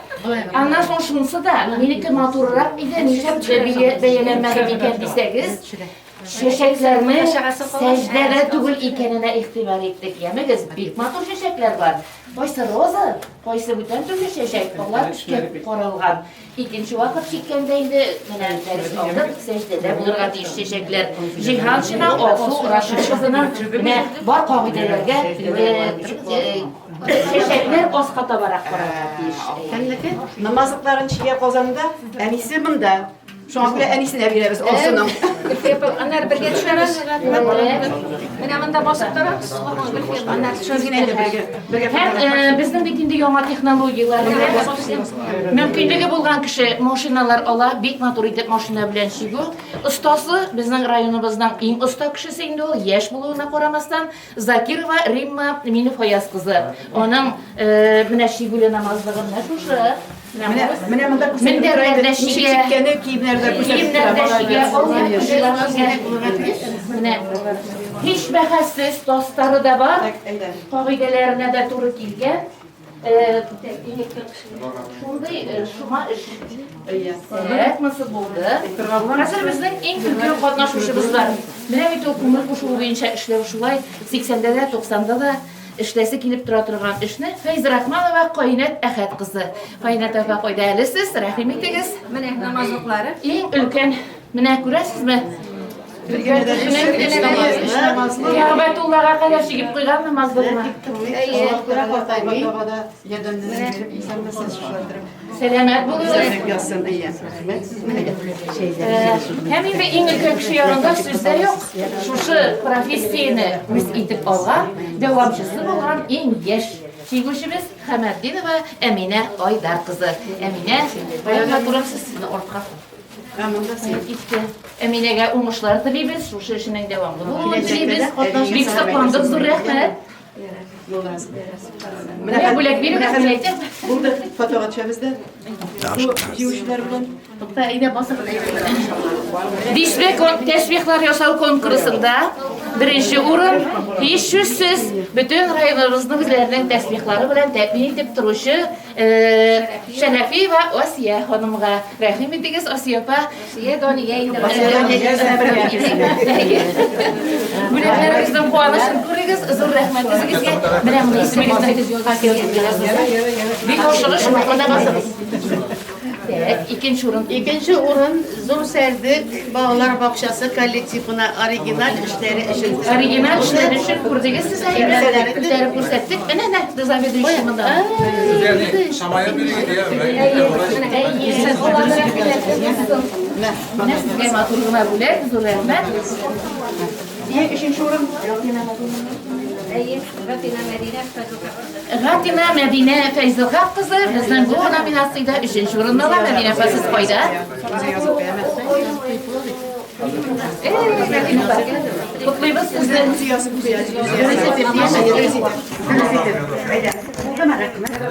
Speaker 3: Аннан соң шунысы да, минеке матуррак иде, нишләп бәяләнмәде микән дисәгез, чәчәкләрнең сәҗдәдә түгел икәненә игътибар иттек. Ямегез, бик матур чәчәкләр бар. Кайсы роза, кайсы бүтән төрле чәчәк, алар өскә каралган. Икенче вакыт чиккәндә инде менә дәрес алдык, сәҗдәдә булырга тиеш чәчәкләр. Җиһаншина Алсу Рашид кызының менә бар кагыйдәләргә чәчәкләр аска табарак карарга тиеш.
Speaker 8: Кемнеке? Намазлыкларын чигә Казанда, әнисе монда. Шуңа күрә әнисенә бирәбез Алсуның.
Speaker 4: Аннары бергә төшәбез. Менә монда басып торабыз. Аннары төшәбез
Speaker 8: генә инде бергә. Бергә
Speaker 3: Һәм безнең бит инде яңа технологияләр мөмкинлеге булган кеше машиналар ала, бик матур итеп машина белән чигү. Остасы безнең районыбызның иң оста кешесе инде ул, яшь булуына карамастан, Закирова Римма Минефаяз кызы. Аның менә чигүле намазлыгы менә шушы.
Speaker 8: Менә, менә монда күрсәтеп тора инде. Ничек чиккәне, киемнәр дә күрсәтеп тора.
Speaker 3: Менә һич бәхәссез тастары да бар. Кагыйдәләренә дә туры килгән. Шундый шума эш. Рәхмәсе булды. Хәзер безнең иң өлкән катнашучыбыз бар. Менә бит ул күңел кушуы буенча эшләү шулай 80-дә дә, 90-да да Эшләсе килеп тора торган эшне Фәйзрахманова Кайнәт Әхәт кызы. Кайнәт апа, кайда әле сез? Рәхим итегез.
Speaker 4: Менә намазлыклары.
Speaker 3: Иң өлкән, менә күрәсезме? Өлкән кешенең Кәгъбәтуллага кадәр чигеп куйган намазлыкны. Сәламәт булыгыз.
Speaker 8: Язсын, әйе. Рәхмәт сезгә.
Speaker 3: Һәм инде иң өлкән кеше янында сүз дә юк. Шушы профессияне үз итеп алган, дәвамчысы булган иң яшь чигүчебез Хәмәтдинова Әминә Айдар кызы. Әминә, кая матурымсыз? Моны артка. Китте. Әминәгә уңышлар телибез, шушы эшенең дәвамлы булуын телибез. Бик сокландык, зур рәхмәт. Менә бүләк бирегез, мин әйтәм.
Speaker 8: Булды, фотога төшәбез дә. Бу җиңүчеләр белән.
Speaker 1: Тукта, әйдә басыгыз.
Speaker 3: Дисбе тәсбихлар ясау конкурсында беренче урын, һичшиксез, бөтен районыбызны үзләренең тәсбихлары белән тәэмин итеп торучы Шәрәфиева Асия ханымга. Рәхим итегез, Асия апа.
Speaker 4: Асия Дания инде.
Speaker 3: Бүләкләрегезнең куанычын күрегез. Зур рәхмәт үзегезгә. Менә моны исемегезне Бик ашыгыч, монда басыгыз. Так, икенче урын.
Speaker 1: Икенче урын Зур Сәрдек балалар бакчасы коллективына оригиналь эшләре өчен.
Speaker 3: Оригиналь эшләре өчен күрдегез сез әйбәт. Күтәреп күрсәттек. Әнә, әнә, заведующий монда.
Speaker 15: Шамаил бирегез,
Speaker 3: Менә сезгә матур гына бүләк, зур рәхмәт.
Speaker 8: Өченче урын.
Speaker 4: Әйе, Гатина Мәдинә Фәйзелхак кызы.
Speaker 3: Гатина Мәдинә Фәйзелхак кызы безнең бу номинациядә өченче урынны ала. Мәдинә апа, сез кайда? Котлыйбыз сезне.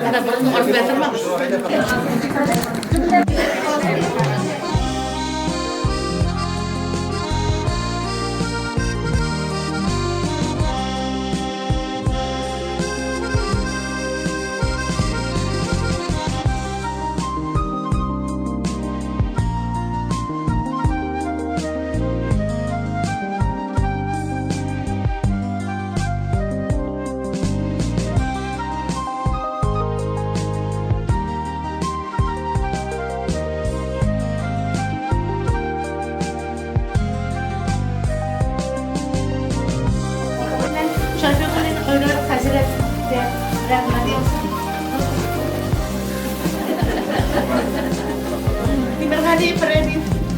Speaker 3: Менә борынны артып ятырмагыз.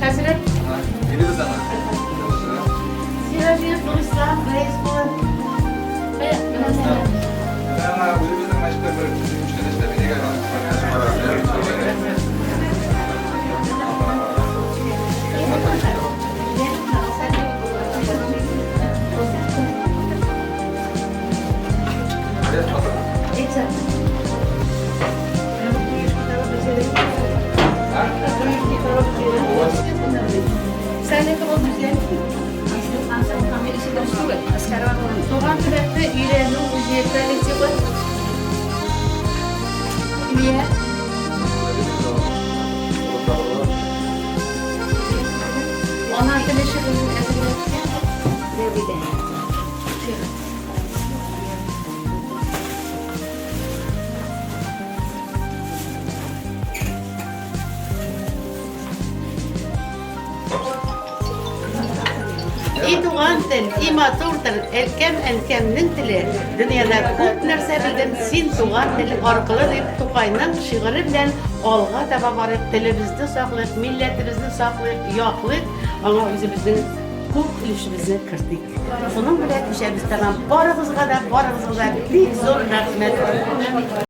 Speaker 3: Хәзрәт.
Speaker 15: Бирегез аны.
Speaker 1: Сираҗиев Нурислам рәис булыр.
Speaker 15: Менә үзебезнең мәчеттә бер күчтәнәчләр бирегез.
Speaker 3: Туган төбәкне өйрәнү музее коллективы. Ия. Ана теле шигырен әзерләткән Рәвидә. Шигырь.
Speaker 1: И туган тел, и матур тел, әткәм, әнкәмнең теле. Дөньяда күп нәрсә белдем син туган тел аркылы дип Тукайның шигыре белән алга таба барыйк, телебезне саклыйк, милләтебезне саклыйк, яклыйк, аңа үзебезнең күп өлешебезне кертик. Шуның белән кичәбез тәмам. Барыгызга да, барыгызга да бик зур рәхмәт.